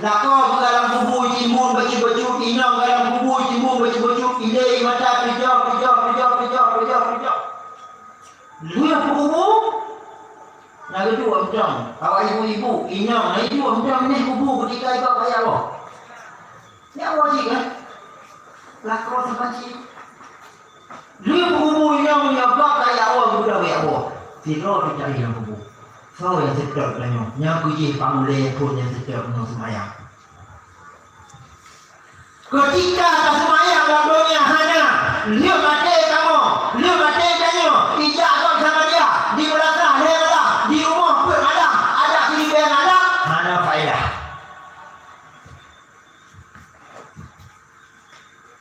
Lakoe geuh lam kubu jitimbun bacut-bacut, inong geuh lam kubu jitimbun bacut-bacut, ilée ié mata, pijôh, pijôh, pijôh. Lheueh peukubu, na geuduek mantong. Awak ibu-ibu, inong, na geuduek mantong neh kubu keutika iba bak Allah. Nyan wajéb, kan? Lakoe saban cit. Lheueh peukubu inong nyoe bak kaya Allah geupeugah bak Allah. Sidroe teucari lam kubu. Soe nyang seutôt tanyoe? Nyang keujih pangulée phon nyang seutôt ngon seumayang. Keutika taseumayang lam donya hana, lheueh maté kamoe, lheueh maté tanyoe, ijak gob sama dia, di beulasah lhée malam, di rumoh peuet malam, adak siribée malam, hana faedah.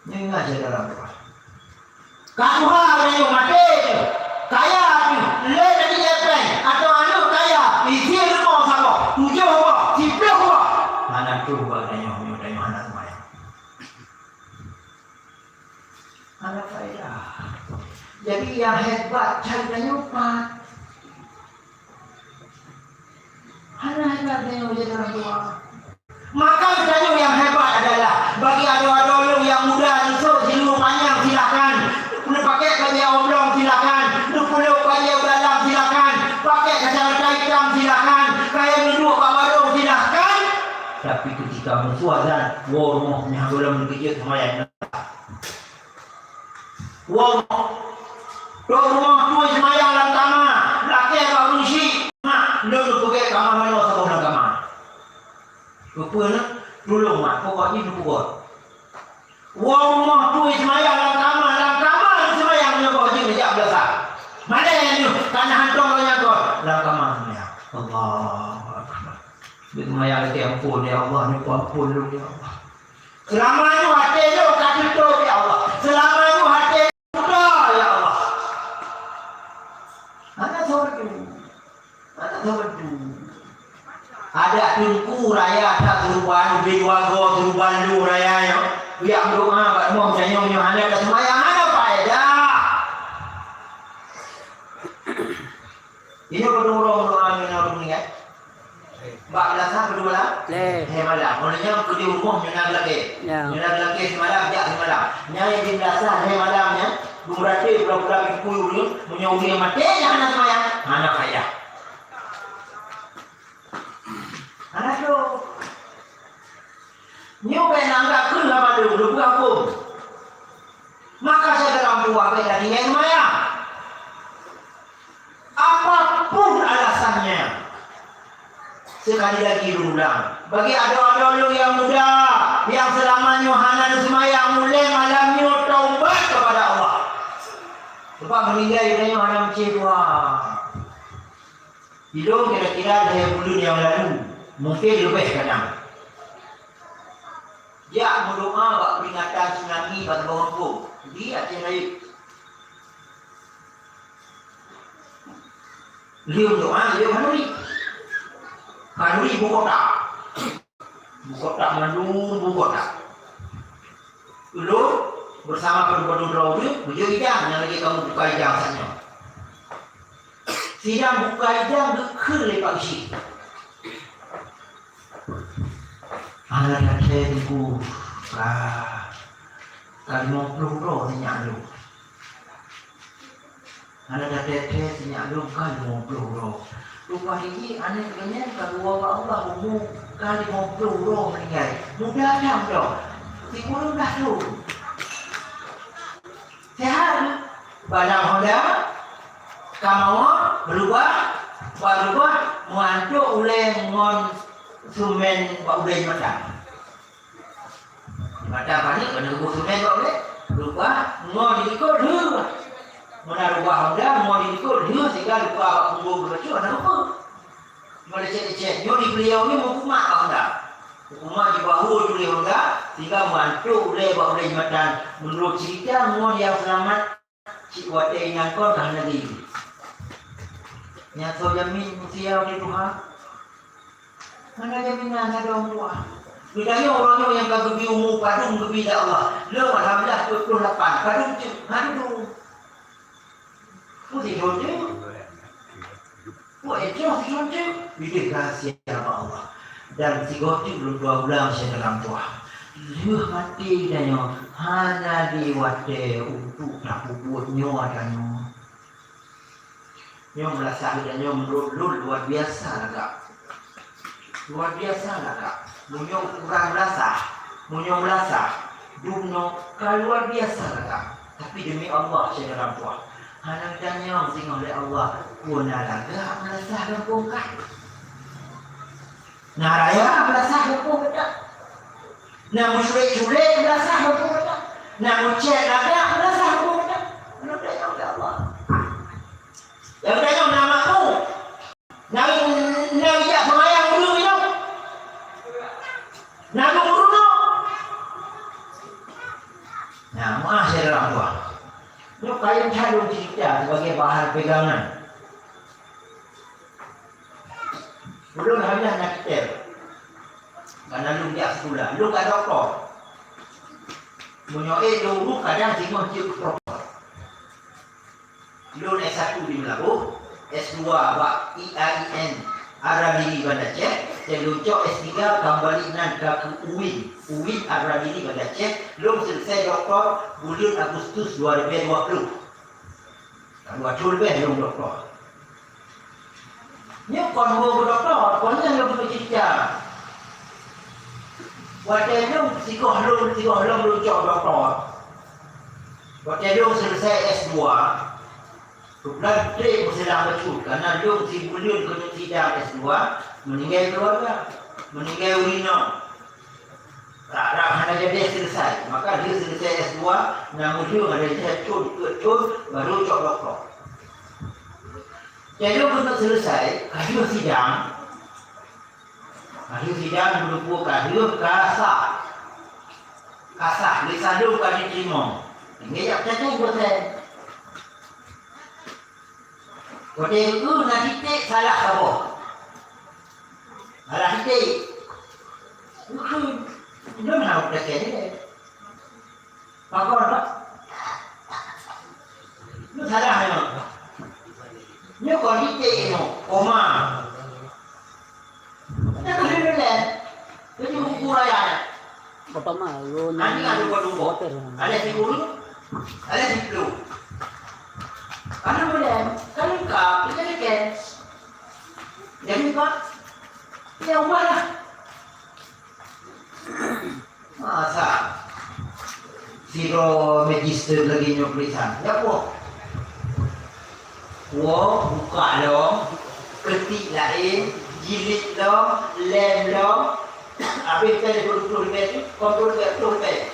Nyoe ingat syedara meutuah. Ka tuha geutanyoe maté nyoe, kaya nyoe, lé lagée gépeng atau aneuk kaya, isi rumoh saboh, tujoh boh, siplôh boh. Hana troh bak geutanyoe, meunyoe tanyoe hana seumayang. Hana faedah. Jadi, nyang hebat cari tanyoe pat. Hana hebat tanyoe jadi ureuëng tuha. Maka geutanyoe nyang hebat adalah bagi adoe-adoe lôn nyang muda neusok siluweue panyang, silakan. Neupakèk bajèe oblong, silakan. Neupeuleuk bajèe dalam, silakan. Pakèk kacamata itam, silakan. Kayém neuduek bak warông, silakan. Tapi keutika meusu azan, woe rumoh nyan gohlom neukeujeuet seumayang. Woe rumoh. Trok rumoh, tuwoe seumayang lam kama, lakèe bak ureuëng syik. Mak, lôn neupeugèt kama manoe saboh lam kama. Keupeue na? Tulông, Mak, pokok jih neupeugot. Woe rumoh, tuwoe seumayang lam kama, lam kama seumayang, nyoe boh jih neujak beulasah. Malèe nyoe, ka na hantom lôn nyang kon. Lam kama seumayang. Allahu Akbar. Seumayang lagèe, "Ampôn, ya Allah, neupeuampôn lôn, ya Allah." Seulama nyoe até lôn ka teutup, ya Allah. Seulama nyoe até lôn buta, ya Allah. Hana soe bantu. Hana soe bantu. Adak teungku raya that, suruban ubé dua goe, suruban lu raya nyoe. Kujak meudoa bak rumoh geutanyoe nyoe hana taseumayang, hana faedah. Inyoe padum uroe meudoa ngon ureuëng meuninggai? Bak beulasah padum malam? Lhèe. Lhèe malam. Meunyoe nyan keu di rumoh nyan na geulakèe. Ya. Nyan na geulakèe simalam, jak simalam. Nyan nyang di beulasah lhèe malam nyan, beurati pula-pula bukui ureuëng, meunyoe ureuëng maté nyan hana seumayang, hana faedah. Hana jroh. Nyoe bèk neuanggab keu haba lôn, lôn peugah phon. Maka syedara meutuah bèk tatinggai seumayang. Apapun alasannya, sekali lagi lôn ulang, bagi adoe-adoe lôn nyang muda, nyang seulama nyoe hana neuseumayang, mulai malam nyoe taubat kepada Allah. Sebab meuninggai geutanyoe hana meucéh dua. Ilôn kira-kira lhèe buleuen nyang lalu, mungken leubeh kadang. Jak meudoa bak peuringatan tsunami bak Saboh Gampông di Aceh Rayeuk. Lheueh meudoa, lheueh khanuri. Khanuri bukota. Bukota mandum, bukota. Ulôn beusama padum-padum droe ureuëng, meujok idang nyang lagèe kamoe buka idang saat nyoe. Sidang buka idang geukheun lé Pak Geuchik. Hana that-that teungku, ka, ka limong ploh droe sinyak lôn. Hana that-that sinyak lôn ka limong ploh droe. Rupa jih aneuk geuh nyan ka geuwoe bak Allah umu ka limong ploh droe meuninggai. Muda that droe. Sikureueng dah thon. Seuhat. Bak lam honda, ka mawöt, reubah, bak reubah, meuantok ulèe ngon seumén bak ulèe jeumatang. Jeumatang paneuk, keuneuk geuboh seumén bak ulèe, reubah, ngon di likot, lheueh. Meunan reubah honda, ngon di likot, lheueh, sehingga luka bak punggong geubacut, hana lupa. Cuma lecet-lecet, nyoe di beuliau nyoe meukumat bak honda. Meukumat jibahô jih ulèe honda, sehingga meuantok ulèe bak ulèe jeumatang. Meunurot cerita, ngon nyang seulamat, cit watèe inan kon ka hana lé. Nyan soe jamin manusia di Tuhan? Hana jaminan, hana dong tuah. Geutanyoe uroe nyoe nyang ka geubri umu padum geubri lé Allah. Lôn alhamdulillah peuet ploh lapan. Padum cit? Hana dong. Peue sidroe teuk? Peue sidroe teuk? Bideuh rahsia bak Allah. Dan sigoe teuk lôn dua ulang syedara meutuah. Lheueh maté tanyoe hana lé watèe untuk tapeubuet nyoe tanyoe. Nyoe meulasah geutanyoe menurut lôn luar biasa lagak. Luar biasa lagak. Meunyoe ukuran meulasah, meunyoe meulasah, dumnoe ka luar biasa lagak. Tapi demi Allah, syedara puah, hana geutanyong singoh lé Allah, peue na lagak meulasah gampông kah? Na raya meulasah gampông gata? Na meusulet-sulet meulasah gampông gata? Na meucék lagak meulasah gampông gata? Hana geutanyong lé Allah. Nyang geutanyong na makmu. Na, na ijak seumayang ureueng nyoe. Na ureueng nyoe. Nah, maaf syedara puah. Nyoe kayém that lôn cerita sebagai bahan pegangan. Ulôn hana na kitab. Karena lôn jak sekolah, lôn ka doktor. Meunyoe ék lôn guru kadang singoh jeuet keu profesor. Lôn S satu di Meulaboh, S dua bak I A I N Ar-Ramili Banda Aceh, dan lôn cok S tiga kambali nan ka keu UIN, UIN Ar-Ramili Banda Aceh, lôn seuleusai doktor buleuen Agustus dua ribu dua puluh. Ka dua thôn leubeh lôn doktor. Nyoe kon ho doktor, kon nyang lôn peucebta. Watèe lôn sigoh lôn, sigoh lôn, lôn cok doktor. Watèe lôn seuleusai S dua, keubeutulan trép meusilang bacut, karena lôn sibuleuen keuneuk sidang S dua, meuninggai keuluwarga, meuninggai ureueng inong. Rab-rab hana jadi seuleusai, maka lheueh seuleusai S dua, na meuheueng ada jih thôn, peuet thôn, baru cok doktor. Jadi, untuk seuleusai, ka lheueh sidang, ka lheueh sidang, meulumpu ka lheueh ka sah. Ka sah, lé saleuem ka jiteurimong. Tinggai jak peucancang dosen. Watèe geuh na titék salah saboh. Salah titék. Geuh, lôn hana peucaya. Pakon, Pak? Nyoe salah nyoe. Nyoe kon titék nyoe, koma. Nyoe kon lé. Nyoe buku raya. Bapak mah, lo Nanti ada dua nombor. Ada sepuluh, ada sepuluh. Ada boleh. Kan lengkap, kita dekat. Jadi, Pak, ya, ubahlah. Masa sidroe magister lagèe nyoe tulisan? Ya, boh. Woe, buka lom, keutik laén, jilid lom, lem lom, habéh pen dua puluh lima tu, kompor dua puluh pen.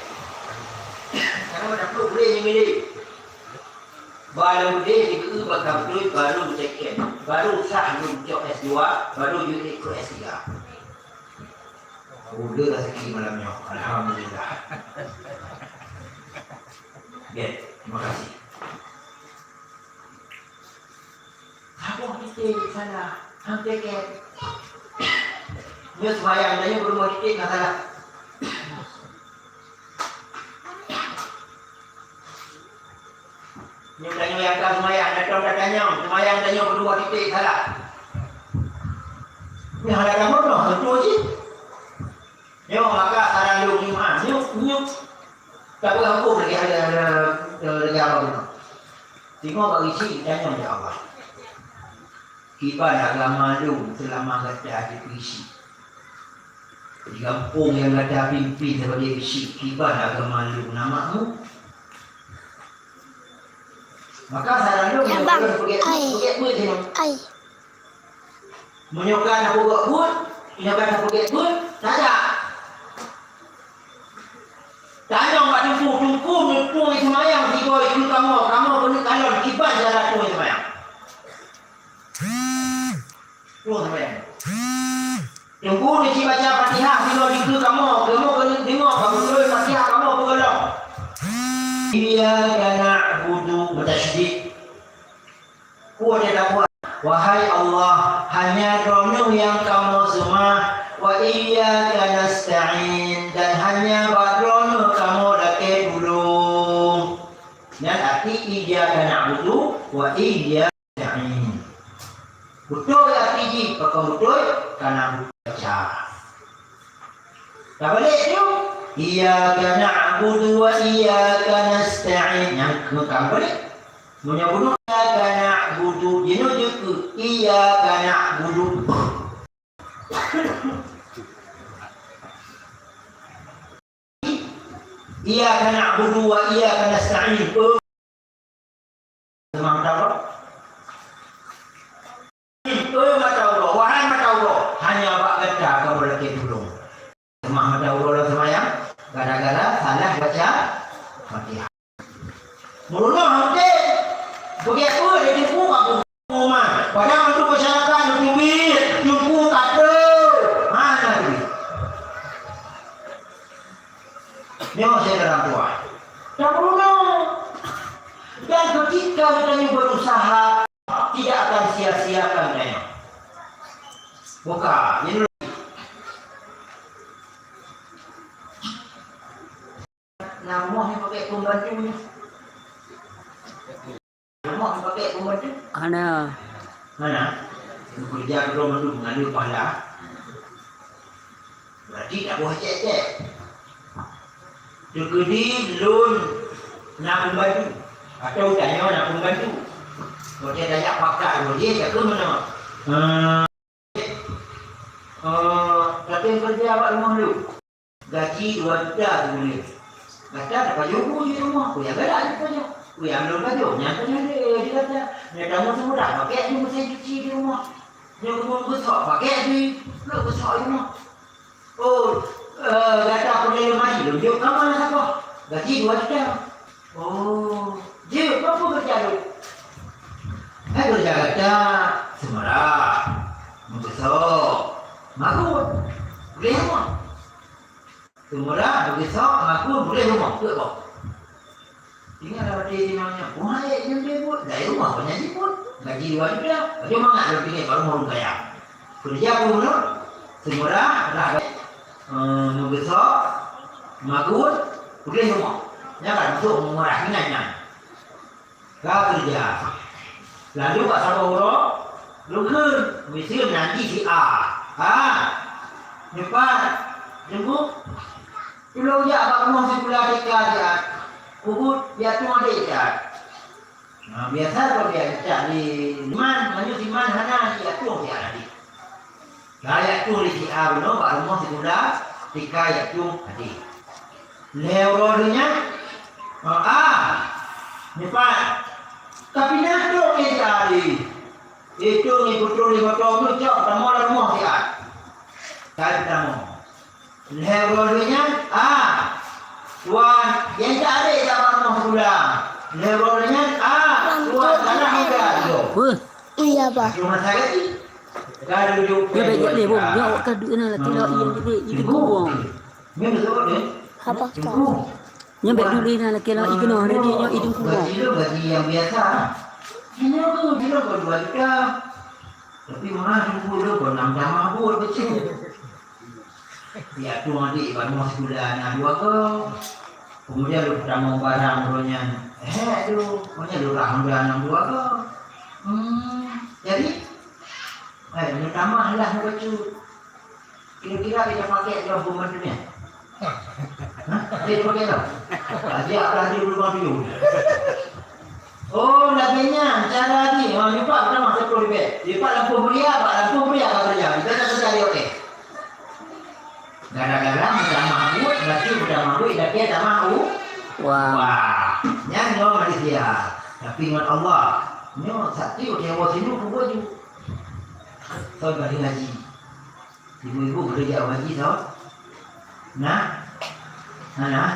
Karena ada puluh boleh nyang milih. Baru deh dikeue bak kampus, baru second, baru sah lôn cok S dua, baru jeuet keu S tiga. Udah rezeki malam nyoe. Alhamdulillah. Oke, terima kasih. Saboh titik salah, hampir ke. Nyoe sembahyang tadi berumah titik masalah. Nyoe tanyoe nyang ka seumayang, na tom tatanyong, seumayang tanyoe keudua titék salah. Nyoe hana tameunoh, beutôi cit. Nyoe maka saran lôn nyoe, ha, nyoe, nyoe. Tapi aku lagi ada, ada, ada, lagi apa tu? Tengok bagi cik, tanyong, "Ya Allah, kiban agama lôn selama gata di P C?" Di gampông nyang gata pimpin sebagai beusyik, kiban agama lôn na makmu? Maka saran lôn, ya, nyang bang, peugét, ai, peugét buet sinan. Ai. Meunyoe ka na peugét buet, meunyoe ka na peugét buet, tajak. Tanyong bak teungku, "Teungku, meunyoe tueng seumayang sigoe dikeue kamoe, kamoe keuneuk kalon kiban cara tueng seumayang?" Tueng seumayang. Teungku, neuci baca Fatihah sigoe dikeue kamoe, kamoe keuneuk deungoe, kamoe tueng Fatihah kamoe peugolom. Iyyaka na'budu, beutasydid. Kuat dan kuat. Wahai Allah, hanya Droeneueh nyang kamoe seumah, wa iyyaka nasta'in, dan hanya bak Droeneueh kamoe lakée tulông. Nyan arti iyyaka na'budu wa iyyaka nasta'in. Beutôi arti jih, pakon beutôi? Karena buta. Tabalek tu, iyyaka na'budu wa iyyaka nasta'in. Nyang keu tabalek. Meunyoe bunoe iyyaka na'budu, jinoe jeuet Iyyaka na'budu wa iyyaka nasta'in. Seumah mata uroe. Oi mata uroe, wahai mata uroe, hanya bak gata kamoe lakée tulông. Seumah mata uroe lam seumayang, gara-gara salah baca Fatihah. Meurunoe hante, beugitu di tipu aku. Padahal untuk masyarakat, untuk duit, untuk kata, mana duit? Nyoe syedara tuan. Dan Bruno. Dan ketika kita ini berusaha, tidak akan sia-siakan nyoe. Buka, ini. Nama yang pakai pembantunya? Hana. Hana. Bekerja keudroe mandum mengandung pahala. Berarti tak boleh cek-cek. Teukeudi lôn na pembantu. Atau tanyoe na pembantu. Kalau dia tajak pakat lôn, dia tak ke mana. Eh, tapi kerja awak rumah dulu. Gaji dua juta sebulan. Gata dapat jubu di rumah, ku yang galak di pajak. Ku yang belum pajak, nyang pajak di, di gata. Nyang tamu semua dah pakai di mesin cuci di rumah. Nyang kebun besar pakai di, belum besar di rumah. Oh, eh, gata perlu mandi, belum jauh kamar siapa. Gaji dua juta. Oh, jeuet, peue kerja lôn? Hai kerja gata, seumeurah, meugeusok, makot, puléh rumoh. Seumeurah, meugeusok, makot, puléh rumoh, peuet boh. Ingat lah, watèe jinoe nyoe, buhai nyang jeuet buet, dari rumoh banyak jeuet buet. Gaji dua juta, bagaimana lôn tinggai baru ureueng kaya. Kerja pun, seumeurah, rah, eh, meugeusok, makot, puléh rumoh. Nyan ka masuk meumurah ingat nyan. Ka keureuja. Lalu bak saboh uroe, lôn kheun, miseue nan jih si A. Ha, nyoe pat, jeumbuk, tulông jak bak rumoh sikula TK siat. Peubuet jak tueng adék siat. Nah, biasa kalau dia cak di man, meunyoe si man hana, jak tueng siat adék. Ka jak tueng lé si A bunoe bak rumoh sikula, TK jak tueng adék. Lhèe uroe lheueh nyan, A, nyoe pat, ka pinah trok lé si A lé. Itong ipeutron lé moto geuh cok tamong lam rumoh si A. Ka tamong. Lhèe uroe lheueh nyan, A, tuan, nyang cari jak bak rumoh sikula. Lhèe uroe lheueh nyan, A, tuan, salah muda tu. Weh. Iya, Bah. Cuma saya sih. Dia baik dia leh, Bang. Dia awak ka duit na, laki lawak iya, dia, dia tegur, Bang. Apa kau? Nyan baik duit na, laki lawak iya keunoe, dia, dia, dia tegur, Bang. Gaji lu gaji yang biasa. Ini aku bilang kau dua juta. Tapi mana teungku lu kau enam jam mabuk kecil. Piak tueng adék bak rumoh sikula na dua go. Kemudian lôn peutamong barang uroe nyan. Hék tu, kemudian lôn rah muda na dua go. Hmm, jadi, eh, meutamah lah mubacut. Kira-kira kita pakai dua puluh macam ni. Hah? Dia pakai tau. Aja lah dia berubah dulu. Oh, lagèe nyan cara jih. Ha, nyoe pat peutamah sepuluh ribèe. Nyoe pat lampôh mulia, bak lampôh mulia ka keureuja. Kita nak keureuja di oke. Gara-gara meutamah buet, berarti meutamah buet, tapi tamah u-, wah. Wah. Nyan ngon manusia. Tapi ngon Allah, nyoe sakti udah nyawa sinoe peubuet ju. Soe bari haji. Ibu-ibu boleh jak haji tau? Nah? Nah, nah.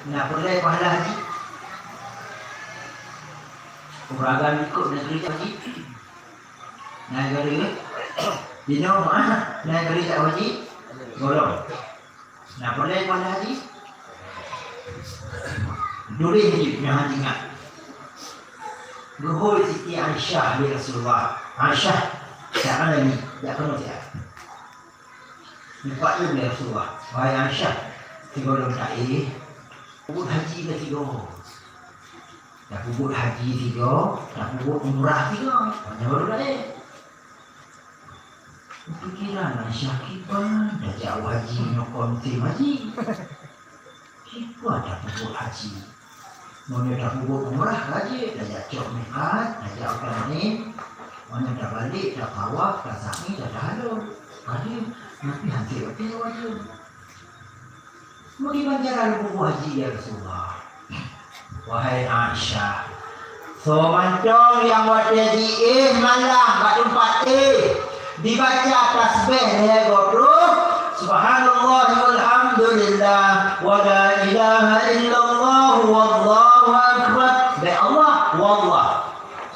Nak peureulèe pahala haji? Ureueng ikut negeri haji? Nah, negeri. Di nyoe, ah, nah, negeri jak haji? Golom. Nah, peureulèe pahala haji? Dulé haji, nyang haji ingat. Geuhôi Siti Aisyah lé Rasulullah. Aisyah, siapa lagi? Jak keunoe siat. Nyoe pat lôn lé Rasulullah, "Wahai Aisyah, sigoe lôn taéh, peubuet haji lé sigoe. Tapeubuet haji sigoe, tapeubuet umrah sigoe, nyan baru taéh." Pikiran Aisyah kiban, tajak haji nyoe kon musim haji. Kiban tapeubuet haji. Meunyoe tapeubuet umrah ka jeuet, tajak cok miqat, tajak u Tan'im. Meunyoe tabalek, tatawaf, tasa'i, tatahallul. Ka jeuet, tapi hana watèe wajéb. Meudiban jalan bubuh haji, ya Rasulullah. Wahai Aisyah, soe mantong nyang watèe jiéh malam bak teumpat éh, dibaca tasbih lhèe goe troh, subhanallah walhamdulillah, wala ilaha illallah, wallahu akbar. Bèk Allah, wallah.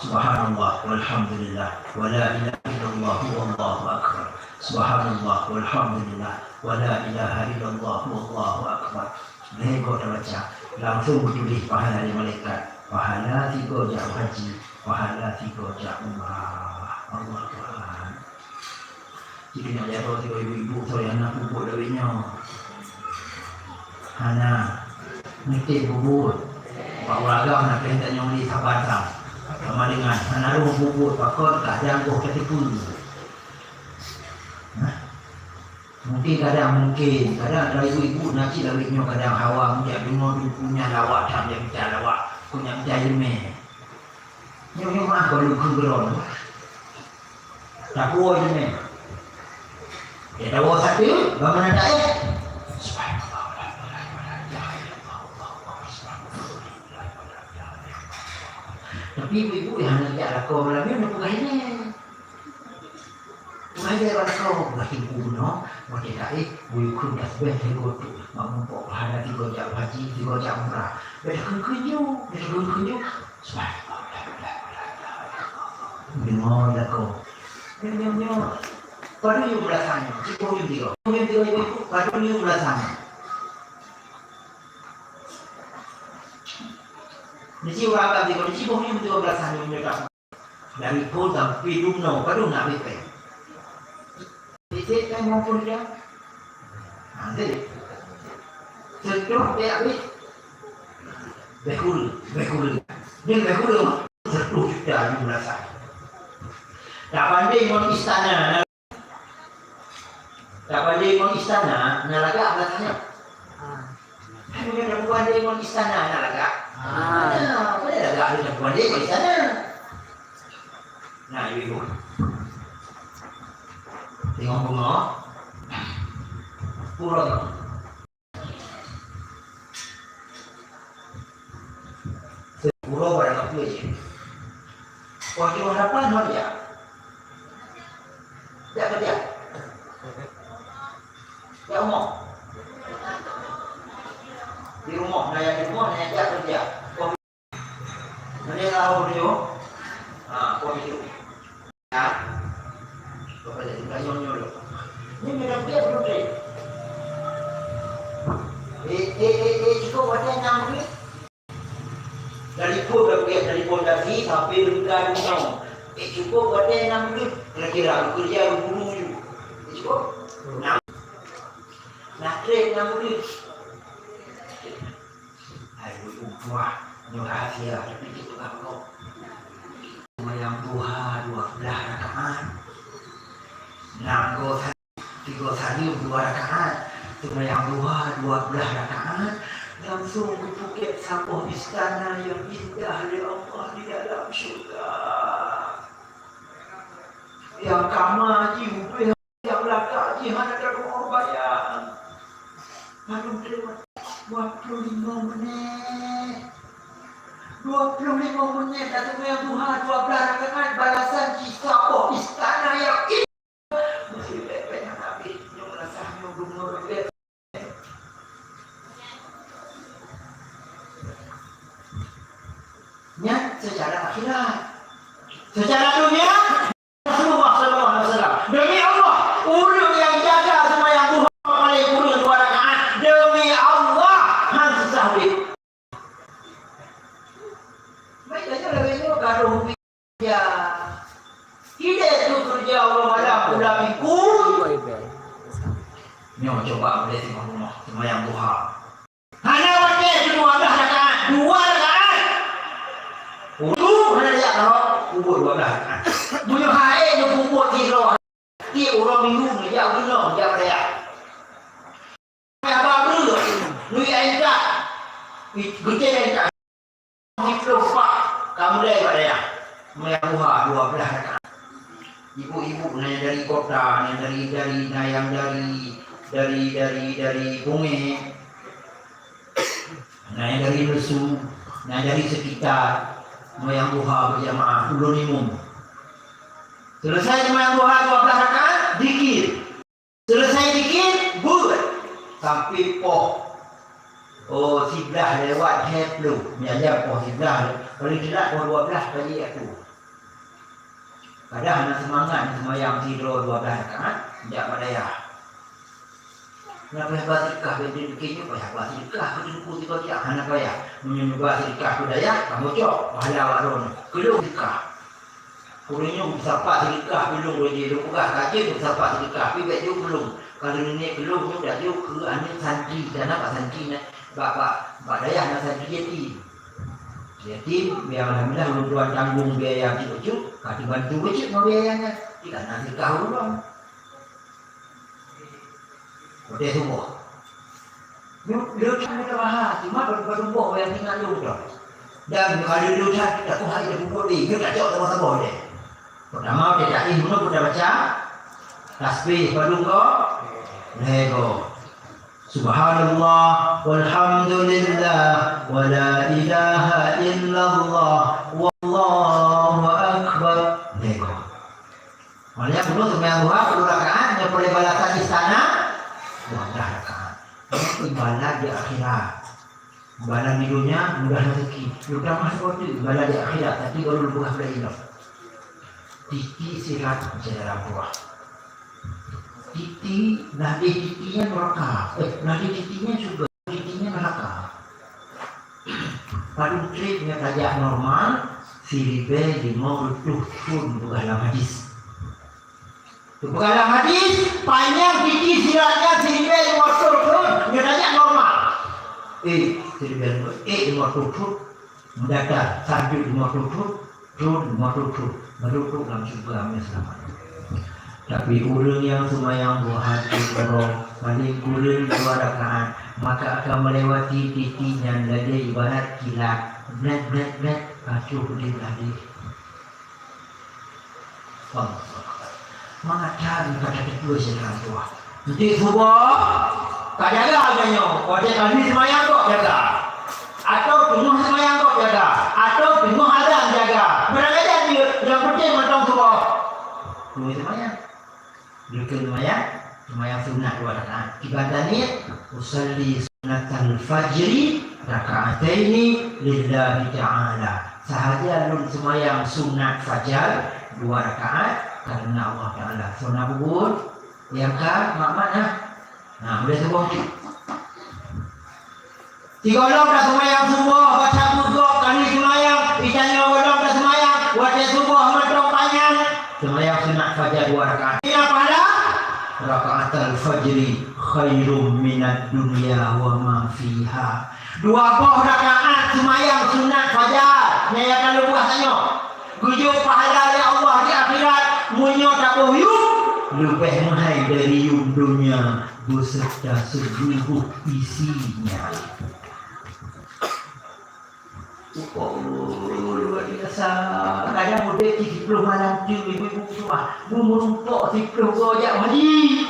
Subhanallah walhamdulillah, wala ilaha illallah, wallahu akbar. Subhanallah walhamdulillah, wala ilaha illallah, wallahu akbar. Lhèe goe tabaca, langsong geutuléh pahala lé malaikat. Pahala sigoe jak haji, pahala sigoe jak umrah. Allahu akbar. Jikeuneuk jaroe sigoe ibu-ibu, soe nyang na pupuk lawét nyoe? Hana. Meusti pupuk. Bak ureueng agam na pih tanyoe di saban sam. Sama dengan hana roh pupuk, pakon kadang boh kateupeue. Nah. Mungkin kadang, mungkin kadang ada ibu-ibu na cit lawét nyoe kadang hawa meujak deungoe dum kunyah lawak, that jak mita lawak, kunyah mita ileumèe. Nyoe, nyoe meu'ah keu lôn kheun keudroe. Tapuwoe ileumèe. Ya, tawoe sapeue, bagaimana tak, eh? Subhanallah, walhamdulillah, wala ilaha illallah, wallahu akbar, subhanallah, walhamdulillah, wala ilaha illallah. Tapi ibu-ibu nyang hana jak lakoe malam nyoe, neupeugah ilèe. Peugah ilèe bak lakoe, peugah teungku bunoe, watèe taéh, buyue kheun tasbih lhèe goe troh, bak meurumpok pahala sigoe jak haji, sigoe jak umrah. Bèk takheun-kheun ju, bèk takheun-kheun ju. Subhanallah, la ilaha illallah. Deungoe lakoe. Nyoe, nyoe, nyoe. Padum yum rasa nyoe, siboh yum tiga. Siboh yum tiga, ibu-ibu, padum yum rasa nyoe. Nyoe ci ureueng agam tiga, nyoe siboh yum tiga rasa nyoe, nyoe tak. Dari phôn sampai dumnoe, padum na habéh péng. Tieb-tieb péng mampu dia. Ha, jadi. Seutoh dia habéh. Bèk kure, bèk kure. Dia bèk kure mah. Seutoh juta jumlah sah. Tabandéng ngon istana, na Tabandéng ngon istana, na lagak balasan nyoe? Ah. Hai, meunyoe tabandéng ngon istana, na lagak? Ah. Nah, pada lagak ada tabandéng ngon istana. Nah, ibu-ibu. Tengok bunga. Pura tu. Uroe barang kapeue jih. Wah, di hadapan hon ya. Jak keureuja. Jak rumoh. Di rumoh, na nyang di rumoh, na nyang jak keureuja. Wah, na nyang lahu keureuja. Ha, wah, itu. Ya. Bapak jadi tanya nyoe lho. Ni minum dia belum deh. Eh, eh, eh, eh, cukup watèe enam menit. Dari pun dah pergi, dari pun dah pergi, sampai dekat rumah. Eh, cukup watèe enam menit. Kira-kira bekerja dulu. Eh, cukup? Enam. Nah, trek enam menit. Hai, buet umpah, nyoe rahsia, tapi cit peugah gob. Seumayang duha dua blah rakaat. Nanggroe sa-, tiga saleuem dua rakaat. Seumayang duha dua blah rakaat. Langsung geupeuget saboh istana nyang indah lé Allah di dalam syurga. Nyang kama jih ubé Nyang lagak jih hana teuka bayang. Padum teuma dua ploh limong menit. Dua ploh limong menit dah seumayang duha dua blah rakaat balasan jih saboh istana nyang indah. Meusti bèk-bèk hana habéh nyoe rasa nyoe geumeunurot bèk. Nyan secara akhirat. Secara dunia, Rasulullah sallallahu alaihi wasallam. Demi Allah, ureueng nyang jaga seumayang duha paléng kureueng dua rakaat, demi Allah, han susah udép. Baik, tanya lagèe nyoe, gadoh ubé. Ya. Tidak tu kerja Allah malam pula pikun. Nyoe coba boleh tengok rumah, seumayang duha. Hana watèe dua blah rakaat, dua rakaat. Wudu hana jak, kalau kubur dua blah rakaat. Meunyoe hai nyoe kubur sidroe, tiep uroe minggu neujak u gunong, jak raya. Haba breueh, nui ain tak. Geucèh ain tak. Siplôh pat, ka mulai bak raya. Mulai duha dua blah rakaat. Ibu-ibu na nyang dari kota, na nyang dari, dari, na nyang dari, dari, dari, dari Bungé. Na nyang dari Mesu, na nyang dari sekitar, seumayang duha berjamaah, ulôn imum. Selesai seumayang duha dua belas rakaat, zikir. Selesai zikir, buet. Sampai poh, oh, siblaih lewat lhèe ploh. Meunyo poh siblaih, paling telat poh dua belas kali atu. Padahai hana seumangat seumayang sidroe dua belas rakaat, jak bak dayah. Na payah ba seudeukah, bèk jeuet keu nyoe payah ba seudeukah, keu teungku tiba-tiba hana payah. Meunyoe ba seudeukah keu dayah, kamoe cok pahala awak droeneuh. Keu lôn seudeukah. Ureueng nyoe geusapat seudeukah keu lôn, lôn jih lôn peugah ka jeuet geusapat seudeukah, tapi bèk jok keu lôn. Ka lôn nyoe keu lôn nyoe dak jok keu aneuk santri, karena bak santri na, bak, bak, bak dayah na santri yatim. Yatim, ya alhamdulillah, ulôn tuan tanggong biaya cuk-cuk, ka teubantu cuk ngon biaya nyan. Tika na seudeukah ulôn. Watèe suboh. Nyoe, le that mita pahala, cuma padum-padum boh nyang tinggai lôn tu. Dan nyoe ka le that, takoh hai tapeubuet lé, nyoe tacok saboh-saboh lé. Peurtama, watèe taéh bunoe, tabaca tasbih, padum goe? Lhèe goe. Subhanallah, walhamdulillah, wala ilaha illallah, wallahu akbar. Lhèe goe. Maknanya, bunoe seumayang duha peuet rakaat, nyoe peureulèe balasan istana dua belas rakaat. Nyoe ibadat di akhirat. Ibadat di dunia mudah rezeki, terutama seperti ibadat di akhirat, tapi baru leubeh beulai ingat. Titi sirat syedara buah. Titi, nadeh titi nyan neraka. Eh, nadeh titi nyan syurga. Intinya neraka. Padum trép nyoe tajak normal, siribèe limong reutôh thon peugah lam hadis. Peugah lam hadis, panyang titi sirat nyan siribèe limong reutôh thon, nyoe tajak normal. Eh, siribèe limong, eh, limong reutôh thon. Mendatar, sajuek limong reutôh thon, thon limong reutôh thon, baru trok lam syeuruga, amin seulamat. Tapi ureueng nyang seumayang duha siuroe, paleng kureueng dua rakaat, maka akan melewati titi nyan lagèe ibarat kilat, bret, bret, bret, ka troh udép lagèe. Allahu Akbar. Mangat that ka tateupeue siat hang tuha. Enteuk suboh, ka jaga geutanyoe. Watèe kami seumayang gob jaga. Atau teungoh seumayang gob jaga. Atau teungoh azan jaga. Beurangkajan jeuet, nyang penting mantong suboh. Teungoh seumayang. Rukun seumayang, seumayang sunat dua rakaat. Kiban taniet, usalli sunnatal fajri raka'ataini lillahi ta'ala. Sahaja lôn seumayang sunat fajar dua rakaat karena Allah Ta'ala. Sunat bubuet, nyang ka mak-mak nah. Nah, ulèe suboh tu. Sigohlom taseumayang suboh, baca buet gob kali seumayang, itanyoe gohlom taseumayang, watèe suboh mantong panyang, seumayang sunat fajar dua rakaat. Nyan pahala, raka'atal fajri khairum minad dunya wa ma fiha. Dua boh rakaat seumayang sunat fajar, nyang ka leubeh tanyoe. Geujok pahala lé Allah di akhirat, meunyoe taboh yum, leubeh meuhai dari yum donya beserta seluruh isinya. Oh, luar biasa. Kadang udép cit siplôh malam tu, ibu-ibu tu ah, bu meurumpok siplôh goe jak haji.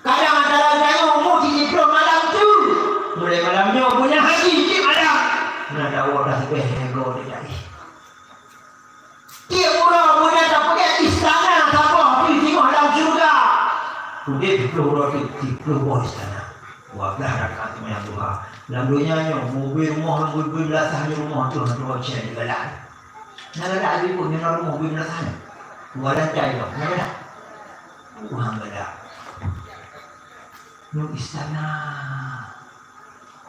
Kadang antara geutanyoe umu cit siplôh malam tu. Mulai malam nyoe, bu na haji cit malam. Na dawa dah leubeh lhèe goe di tadi. Tiep uroe bunoe tapeugèt istana saboh pih singoh lam syeuruga. Udép siplôh uroe teuk, siplôh boh istana. Dua blah rakaat seumayang duha. Lam donya nyoe, mubi rumoh nyang bui-bui meulasah nyoe rumoh tu, hana tuha cen digalak. Na galak laju ikot nyoe rumoh bui meulasah nyoe. Dua lantai nyoe, na galak. Tuhan galak. Nyoe istana.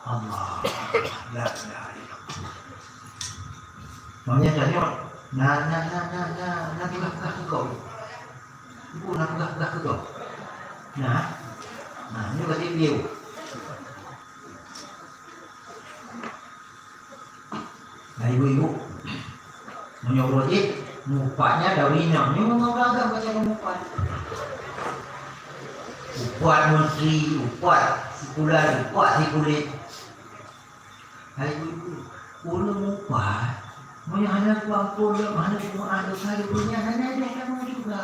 Allah. La ilaha illallah. Maknanya tanyong, na, na, na, na, na, na peugah-peugah keu gob. Ibu na peugah-peugah keu gob. Na, na, nyoe ka jibieu. Nah, ibu-ibu, meunyoe uroe jih, mupatnya daun inong. Nyoe ngon agam baca meupat. Upat menteri, upat sikulan, upat sikulét. Hai ibu-ibu, ulôn meupat, meunyoe hana kuampôn lom, hana kumeu'ah dosa di dunia, hana lé kamoe juga.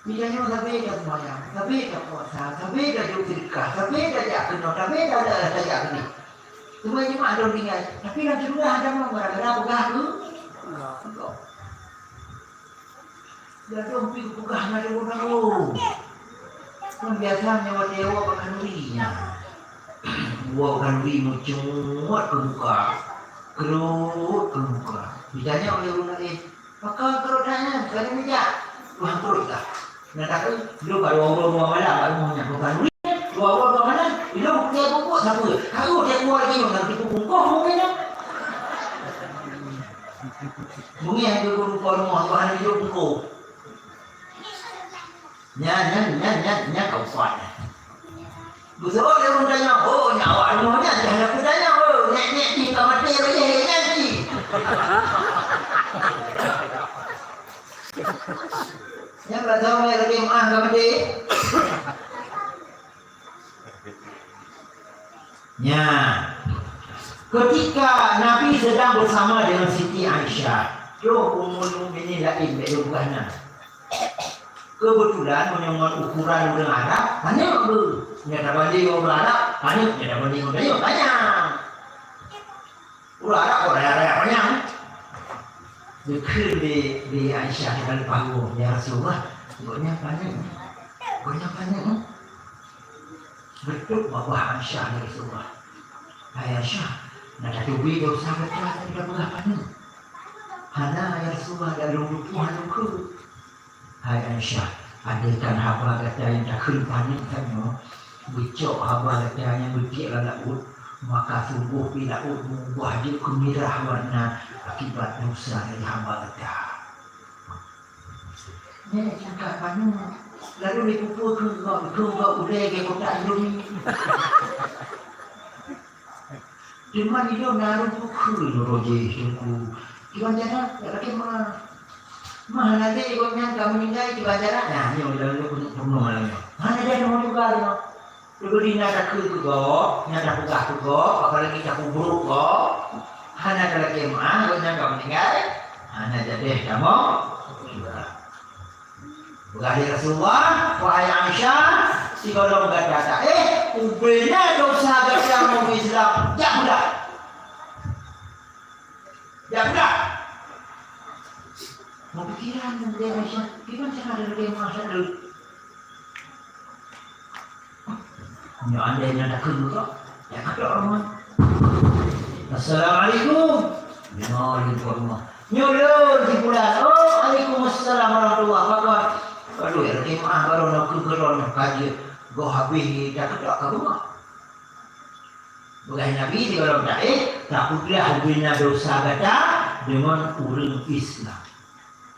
Geutanyoe sabe taseumayang, sabe tapuasa, sabe tajok seudeukah, sabe tajak keunoe, sabe tajak, tajak keunoe. Teuma jimat lôn tinggai, tapi lam syeuruga hana gara-gara peugah keu Allah. Gadôh pih geupeugah na lôn nanggroe. Kan biasa nyoe watèe awak bak khanuri nyan. Woe khanuri meucungot keu muka, keurot keu muka. Ditanya lé ureueng laén, "Pakon keurot that nyan? Ka lheueh neujak?" "Wah, keurot dah." Nah, takheun, lôn ka dua uroe dua malam bak rumoh nyan, bukan duit. Dua uroe dua malam, lôn peureulèe pupuk sapeue? Ka rôh lagèe nyoe, ngon tipu bungkôh mungken nyan. Beungèh lôn rupa rumoh, Tuhan hidup bungkôh. Nyan, nyan, nyan, nyan, nyan ka upat. Beuseuôt lé ureueng tanyong, "Oh, nyan awak rumoh nyan, dah na peue tanyong, oh, nèk-nèk pih ka maté, oh, nyan, nyan pih." Nyan bak saboh lagèe meu'ah ka maté. Nyan. Ketika Nabi sedang bersama dengan Siti Aisyah, troh Ummul Mukminin laén bèk lôn peugah nan. Keubeutulan meunyoe ngon ukuran ureueng Arab, paneuk beuh. Nyan tabandéng ngon ureueng Arab, paneuk, nyan tabandéng ngon tanyoe, panyang. Ureueng Arab kok raya-raya panyang. Geukheun lé, lé Aisyah di dalam panggung, "Ya Rasulullah, gobnyan paneuk, gobnyan paneuk." Beutôi babah Aisyah, "Ya Rasulullah, hai Aisyah, na tateubiet desya gata, tapi tapeugah paneuk." "Hana, ya Rasulullah, dak lôn tutoe hana lôn kheun." "Hai Aisyah, andaikan haba gata nyang takheun paneuk tanyoe, geucok haba gata nyang geutiek lam laôt, maka sunggoh pih laôt meubah jeuet keu mirah warna akibat desya dari haba gata." Nyan cakap paneuk, lalu lé pupuk keu gop, keu gop ulèe gèt kotak Indomie. Teuma di lôn na ureueng peukheun roh jih teungku. Kiban cara, jak lakèe meu'ah. Meu'ah hana lé gobnyan ka meuninggai, kiban cara, nyan nyoe lôn, lôn peurunoe lam nyoe. Hana jadi mau juga nyoe. Teuma di na takheun keu gob, na tapeugah keu gob, apalagi tapeubrôk gob. Hana talakèe meu'ah, gobnyan ka meuninggai. Hana jadi tamong juga. Peugah lé Rasulullah, "Wahai Aisyah, sigohlom gata taéh, ubena desya gata ngon Islam, jak peugah. Jak peugah." Meupikiran lé Aisyah, "Kiban cara lagèe masa deuh?" Nyoe andai nyan takheun keu kah? Ya, ka trok rumoh. "Assalamualaikum." Nyoe leumpah rumoh. "Nyoe lôn si Fulan." "Oh, waalaikumsalam warahmatullah." "Pakon?" "Aduh, ya, lagèe meu'ah baroe nyoe keu keudroe nyoe ka jeuet goh habéh, takeudok ka beungoh." Peugah Nabi, "Sigohlom taéh, tapeugah ubena desya gata deungon ureueng Islam."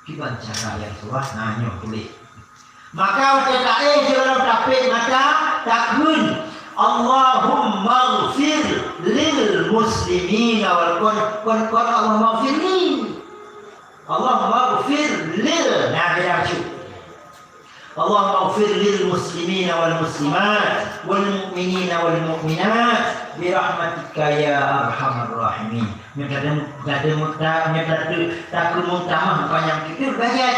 Kiban cara ya Rasulullah? Nah, nyoe tuléh. Maka watèe taéh sigohlom tapék mata, takheun, "Allahummaghfir lil muslimina wal," kon, kon, kon, "Allahummaghfirli." "Allahummaghfir lil," nah, beda bacut. "Allahummaghfir lil muslimina wal muslimat, wal mu'minina wal mu'minat, bi rahmatika ya arhamar rahimin." Nyoe tade-, tade-, ta-, nyoe tade-, takheun meutamah panyang kitab banyak.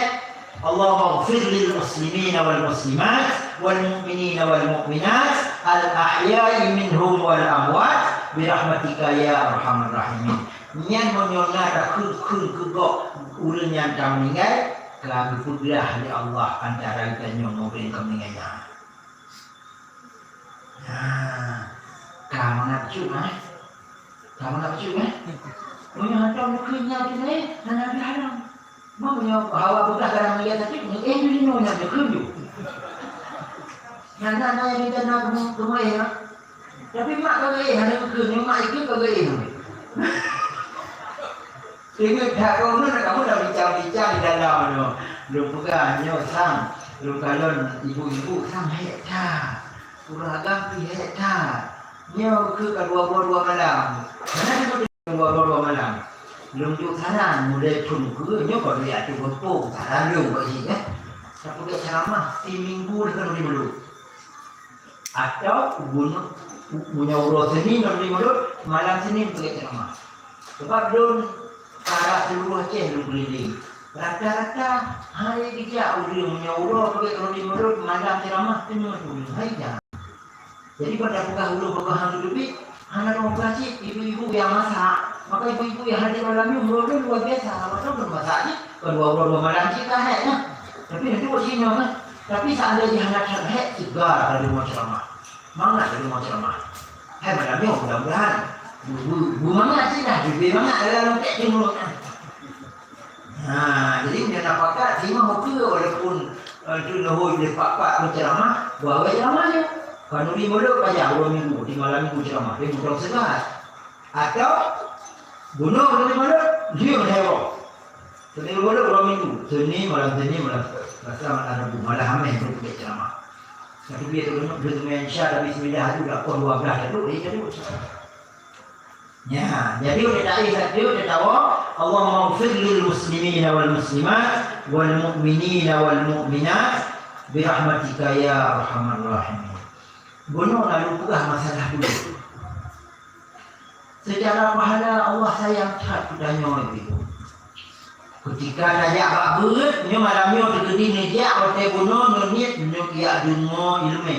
"Allahummaghfir lil muslimina wal muslimat, wal mu'minina wal mu'minat, al ahya'i minhum wal amwat, bi rahmatika ya arhamar rahimin." Nyan meunyoe na takheun-kheun keu gob ureueng nyang ka meuninggai, ka geupeugah lé Allah antara geutanyoe ngon ureueng ka meuninggai nyan. Nah, ka mangat bacut, eh? Ka mangat bacut, eh? Meunyoe hantom neukheun nyan teuh, eh, hana lé haram. Meunyoe hawa beukah kadang meulihat sakét, eh, jinoe nyan neukheun ju. Nyan na, na nyang na keumu-, keumeu'éh, eh. Tapi mak ka geu'éh, hana neukheun, nyoe mak ikheun ka geu'éh. Ingat that, kau na kamu dah bincang-bincang di dalam tu. Lôn peugah nyoe sang, lôn kalon ibu-ibu sang hék that. Ureueng agam pih hék that. Nyoe keu ka dua buah dua malam. Mana dia dua buah dua malam? Lôn jok saran, mulai thôn keu nyoe ka dua ateueh gampông, saran lôn bak jih, eh. Sapeugah ceramah, si minggu dekat di Beluk. Atau bunoe, bunoe uroe Senin lôn di Beluk, malam Senin peugah ceramah. Sebab lôn karap seuluruh Aceh lôn keuliling. Rata-rata hai geujak ureueng meunyoe uroe peuget roti meurot malam ceuramah teungoh ureueng hai jak. Jadi pada peugah ulôn peugah hang teubiet hana lôn peugah cit ibu-ibu nyang masak. Maka ibu-ibu nyang hadir malam nyoe meurot luar biasa. Maka lôn masak cit kedua uroe dua malam cit ka hék nyan. Tapi nanti buat sinoe kan. Tapi seandainya hana that hék segar dari rumah ceramah. Mangat dari rumah ceramah. Hai malam nyoe mudah-mudahan bu- bu- bu mangat cit dah, bibé mangat dalam longkek timur. Ha, jadi meunyoe na pakat, singoh ukeue walaupun, eh, tu neuhôi lé pak-pak peuceramah, buat awai ceramah nyoe. Khanuri mulod pajan dua minggu, di malam minggu ceramah, dia bukan segar. Atau bunoe khanuri mulod, liur hewa. Khanuri mulod dua minggu, Senin, malam Senin, malam Selasa, malam Rabu, malam Hamis dia pergi ceramah. Tapi dia tu, dia tu main sya, tapi sembilan tu dah pukul dua belas tu, dia tu. Ya, jadi udah tak ada satu, udah tahu, Allahumma ighfir lil muslimina wal muslimat wal mu'minina wal mu'minat birahmatika ya arhamar rahimin. Bunoe lalu peugah masalah dulu. Secara pahala Allah sayang that geutanyoe itu. Ketika tajak bak beuet, nyoe malam nyoe teukeudi neujak watée bunoe neuniet nyoe jak deungoe ileumé.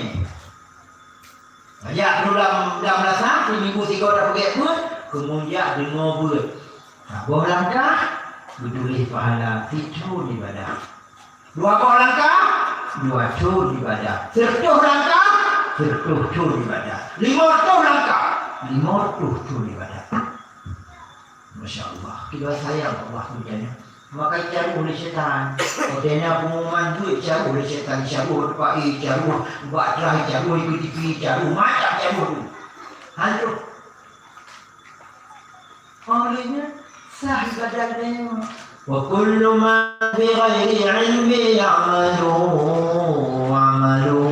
Tajak dulu lam, lam lasang, siminggu sigoe tapeugét beuet, keumudian deungoe beuet. Saboh langkah, geutuléh pahala sithon ibadah. Dua boh langkah, dua thon ibadah. Seureutôh langkah, seureutôh thon ibadah. Lima reutôh langkah, lima reutôh thon ibadah. Masya Allah, kiban sayang Allah keu geutanyoe. Maka icaruh lé syaitan. Watée na pengumuman duek, icaruh lé syaitan, icaruh teumpat, icaruh bak trai, icaruh ikeu tipi, icaruh macam icaruh tu. Hancô. Óh lheueh nyan, sah ibadah geutanyoe. Wa kullu man bi ghairi ilmi ya'malu, amalu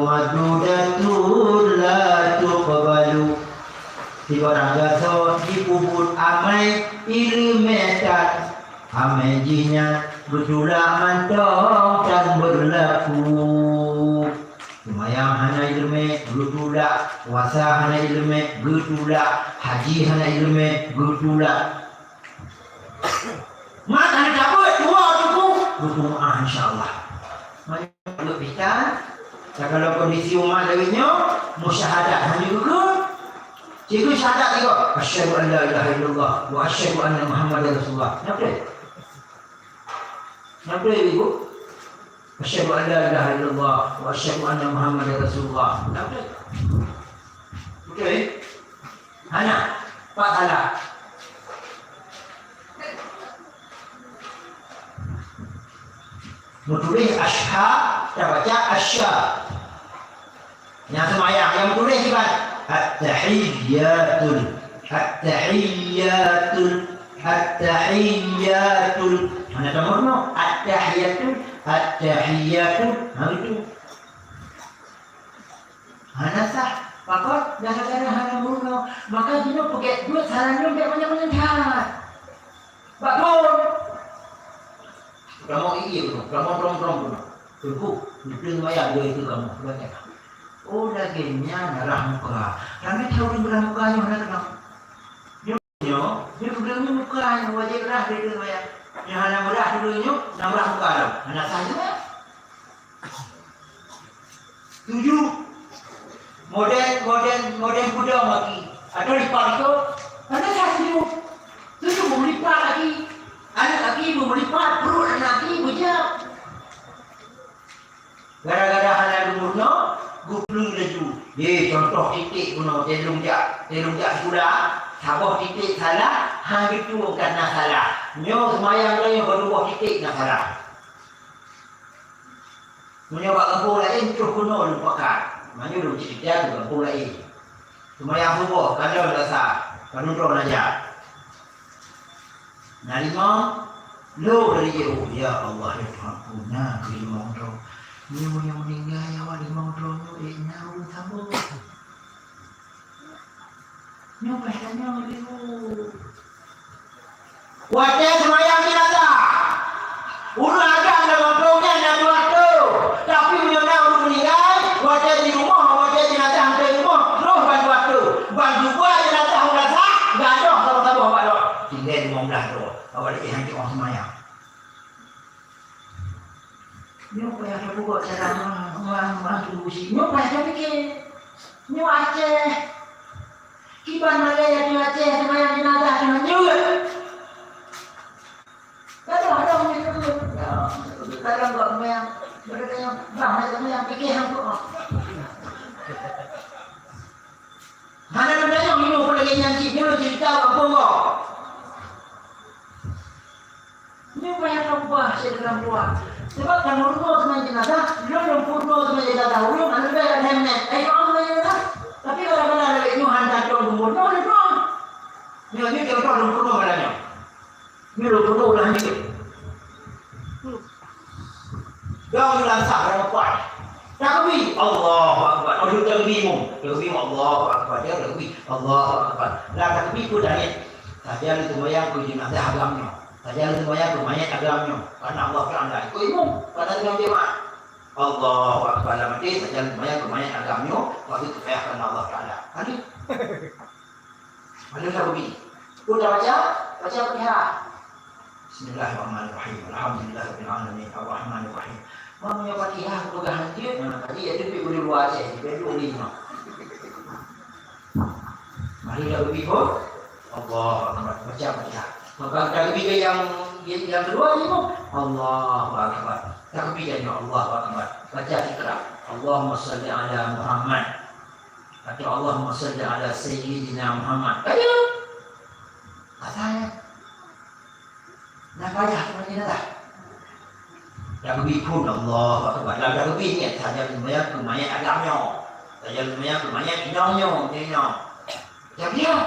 mardudatun la tuqbalu. Sibarang gasoe jipeubuet amai ileumé that, amai jih nyan geutulak mantong tan beurlaku. Seumayang hana ileumé, geutulak. Puasa hana ileumé, geutulak. Haji hana ileumé, geutulak. Mat hana tabeuet, tuha tuku, geupeumaáh insya Allah. Meunan peubitan, takalon kondisi umat lawét nyoe, musyahadat hana geukheun. Cikheun syahadat tiga, "Asyhadu an la ilaha illallah wa asyhadu anna Muhammadar Rasulullah." Nafri. Nafri, Ibu. "Asyhadu an la ilaha illallah wa asyhadu anna Muhammadar Rasulullah." Nafri. Betul, eh? Hana. Pak salah. Meutuléh asha, tabaca asya. Nyang seumayang, nyang meutuléh kiban? At-tahiyyatul, at-tahiyyatul, at-tahiyyatul. Hana tameurunoe, at-tahiyyatul, at-tahiyyatul. Ha, itu. Hana sah. Pakon? Gara-gara hana meurunoe. Maka jinoe peugét buet salah nyoe bèk manyang-manyang that. Bak phon. Kamoe ié keunoe, kamoe trong-trong keunoe. Teungku, neupeue maya dua itu kamoe, bukan ya? Oh, lagèe nyan rah muka. Ramé teuh ureueng rah muka nyoe hana keunong. Nyoe, nyoe, nyoe ureueng nyoe muka nyoe wajéb rah di ureueng maya. Nyoe hana meurah di ureueng nyoe, na meurah muka lom. Hana sah juga. Tujoh. Model, model, model budong lagi. Atau lipat itu, hana sah tujoh. Tujoh meumeulipat lagi. Aneuk lagi meumeulipat, pruet aneuk lagi beujeuet. Gara-gara hana geumeurunoe, geuplueng laju. Ye, contoh titék bunoe, teuh lôn jak, teuh lôn jak sikula, saboh titék salah, han geutueng ka na salah. Nyoe seumayang lé nyoe, baru boh titék na salah. Meunyoe bak gampông laén, troh keunoe lôn pakat. Meunyoe lôn ceurita keu gampông laén. Seumayang suboh, kalon rasa, padum droe na jak. Na limong, lheueh dari jih, "Ya Allah, ya Tuhanku, na keuh limong droe. Nyoe nyang meuninggai awak limong droe nyoe, eh, na ureueng saboh." Nyoe paih tanyong lé guru. Watèe seumayang jenazah, ureueng agam lam gampông nyan na dua reutôh. Tapi meunyoe na ureueng meuninggai, watèe di rumoh, watèe jenazah hantô rumoh, troh ban dua reutôh. Ban dua jenazah ureueng sah, gadôh saboh-saboh awak droe. Tinggai limong blah droe. Awak lagèe han teu'oh seumayang. Nyoe payah tapeubuet cara ma-, ma-, ma-, tunggu si. Nyoe payah tapike. Nyoe Aceh. Kiban malée ateueh Aceh seumayang jenazah teungoh jeuet. Kadang-kadang nyoe teupeue. Ya, kadang buat seumayang. Kadang-kadang bah, seumayang pike hang tu. Hana neutanyong, nyoe peue lagèe nyan cit, nyoe cerita kampung kok. Nyoe payah taubah cit dalam dua. Sebab kamoe runoe seumayang jenazah, lôn lôn peurunoe seumayang jenazah, ulôn hana leubeh lam hèm nyan. Eh, nyoe seumayang jenazah. Tapi kadang-kadang lagèe nyoe hana tantong lôn peurunoe, lôn peurunoe. Nyoe, nyoe contoh lôn peurunoe malam nyoe. Nyoe lôn peurunoe ulah nyoe. Dong lam saf rapat. Takbir, Allahu Akbar. Oh, takbir mu. Takbir mu, Allahu Akbar. Dia takbir, Allahu Akbar. Lah takbir pun dah niat. Sajan seumayang keu jenazah agam nyoe. Sajan seumayang keu mayat agam nyoe. Karena Allah Taala ikut imum. Karena dengan jemaah. Allahu Akbar. Lah mati, sajan seumayang keu mayat agam nyoe. Waktu tu payah karena Allah Taala. Aduh. Mana dah rugi? Pun dah baca? Baca Fatihah. Bismillahirrahmanirrahim. Alhamdulillahirabbil alamin. Arrahmanirrahim. Meunyoe Fatihah peugah hanjeuet, nah, tadi ya, tapi boleh luar Aceh, jadi boleh lima. Mari dah rugi pun. Allahu Akbar. Baca Fatihah. Maka dah rugi ke yang, yang, yang kedua ni pun. Allahu Akbar. Takbir dan Allahu Akbar. Baca Iqra. Allahumma salli ala Muhammad. Atau Allahumma salli ala Sayyidina Muhammad. Kan ya? Katanya. Nah, payah sebenarnya dah. Takbir pun Allahu Akbar. Dah takbir ni, saja semuanya keu mayat agam nyoe. Saja semuanya keu mayat inong nyoe, nyoe, nyoe. Takbir.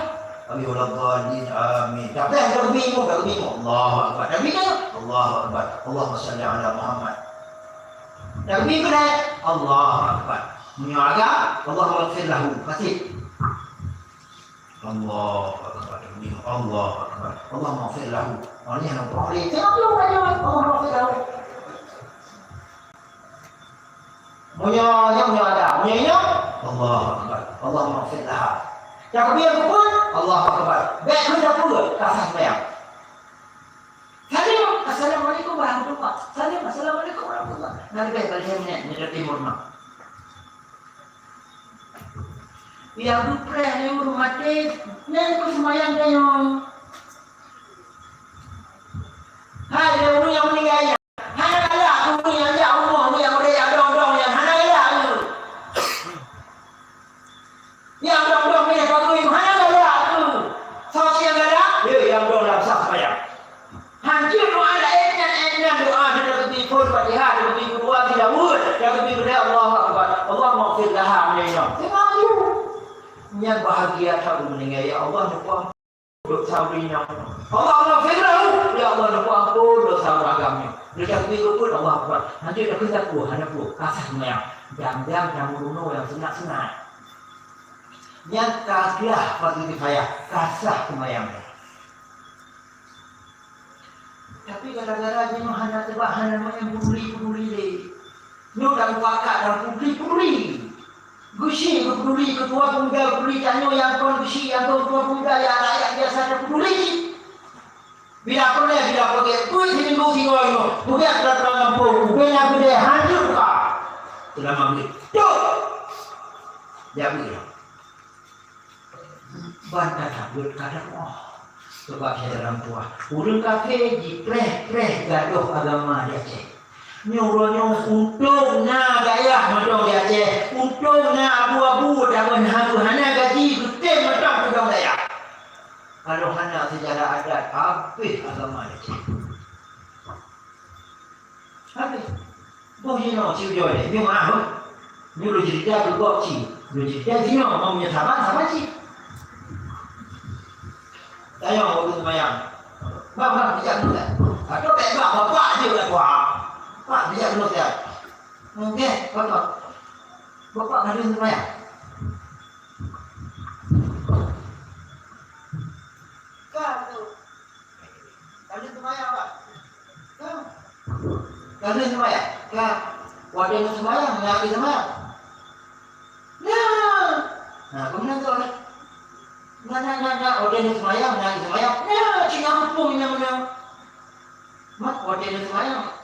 Amin, waladdallin. Amin. Takbir, takbir pun, takbir pun. Allahu Akbar. Takbir kan? Allahu Akbar. Allahumma salli ala Muhammad. Takbir pun, eh? Allahu Akbar. Meunyoe agam, Allahumma ighfir lahu. Pasti. Allahu Akbar. Allahu Akbar. Allahumma ighfir lahu. Oh, ni yang boleh. Tengok dulu, tengok dulu. Allahumma ighfir lahu. Meunyoe nyoe, meunyoe ada. Meunyoe nyoe, Allahu Akbar. Allahumma ighfir laha. Takbir pun, Allahu Akbar. Bèk keu takbir, ka sah seumbahyang. Salim, "Assalamualaikum warahmatullah." Salim, "Assalamualaikum warahmatullah." Nah, leubeh bak lhèe minèt, nyoe timur na. Nyang geupreh lé ureueng maté, nyan keuh seumayang tanyoe. Hai, lé ureueng nyang meuninggai nyan. Hana galak keu ureueng nyang jak rumoh, ureueng nyang meuraya dong-dong nyan. Hana galak keu. Nyang dong-dong nyan, hana galak keu. Soe nyang galak? Ye, nyang dong lam saf seumayang. Hanjeuet doa laén nyan, eh, nyan doa, hana geubi phon Fatihah, hana geubi geudoa, geudaweut, hana geubi geudoa, Allahu Akbar. Allahumma ighfir laha, nyan nyoe. Teuma tu. Nyan bahagia that ureueng meuninggai, ya Allah, neupeue dosa ureueng nyoe. Allahumma ighfir lahu, ya Allah, neupeue ampôn dosa ureueng agam nyoe. Neucok geubi geupeue, Allahu Akbar. Hanjeuet takheun sapeue, hana peue, ka sah seumayang. Dam-dam nyang meurunoe nyang sunat-sunat. Nyan ka glah fardu kifayah, ka sah seumayang. Tapi gara-gara jinoe hana teuba, hana meu'en peuduli-peuduli lé. Nyoe dan mufakat dan peuduli-peuduli. Geusie geupeuduli, keutua pemuda peuduli, tanyoe nyang kon geusie, nyang kon keutua pemuda, nyang rakyat biasa tapeuduli cit. Bila peureulèe, bila peugèt, peue siminggu singoh nyoe, peugèt lam gampông, ubé nyang keudè hanjeuet ka. Seulama beuet. Tok! Jak beuet. Ban ka that rhot ka dakwah. Sabab syedara meutuwah, ureueng kafé jipreh-preh gadôh agama di Aceh. Nyoe uroe nyoe untông na dayah mantong di Aceh, untông na abu-abu, tapi hana gaji, geutem mantong peudong dayah. Kalau hana seujarah adat, habéh agama di Aceh. Habéh. Boh jinoe siujoe lé, nyoe meu'ah, boh. Nyoe lôn ceurita keu gob cit. Lôn ceurita jinoe, meunyoe saban, saban cit. Tanyoe ureueng seumayang. Bang, bang, bijak keunoe, bang. Atau bèk bang, bapak jeuet, bang. Pak, bijak keunoe, bang. Oke, bapak. Bapak ka lheueh seumayang? Ka, tu. Ka lheueh seumayang, Pak? Ka. Ka lheueh seumayang? Ka. Watèe neuseumayang, na lé seumayang? Na. Na, keumeunang tu lah. Na, na, na, na, watèe neuseumayang, na lé seumayang? Na, cit na muphom nyang meunan. Mak, watèe neuseumayang,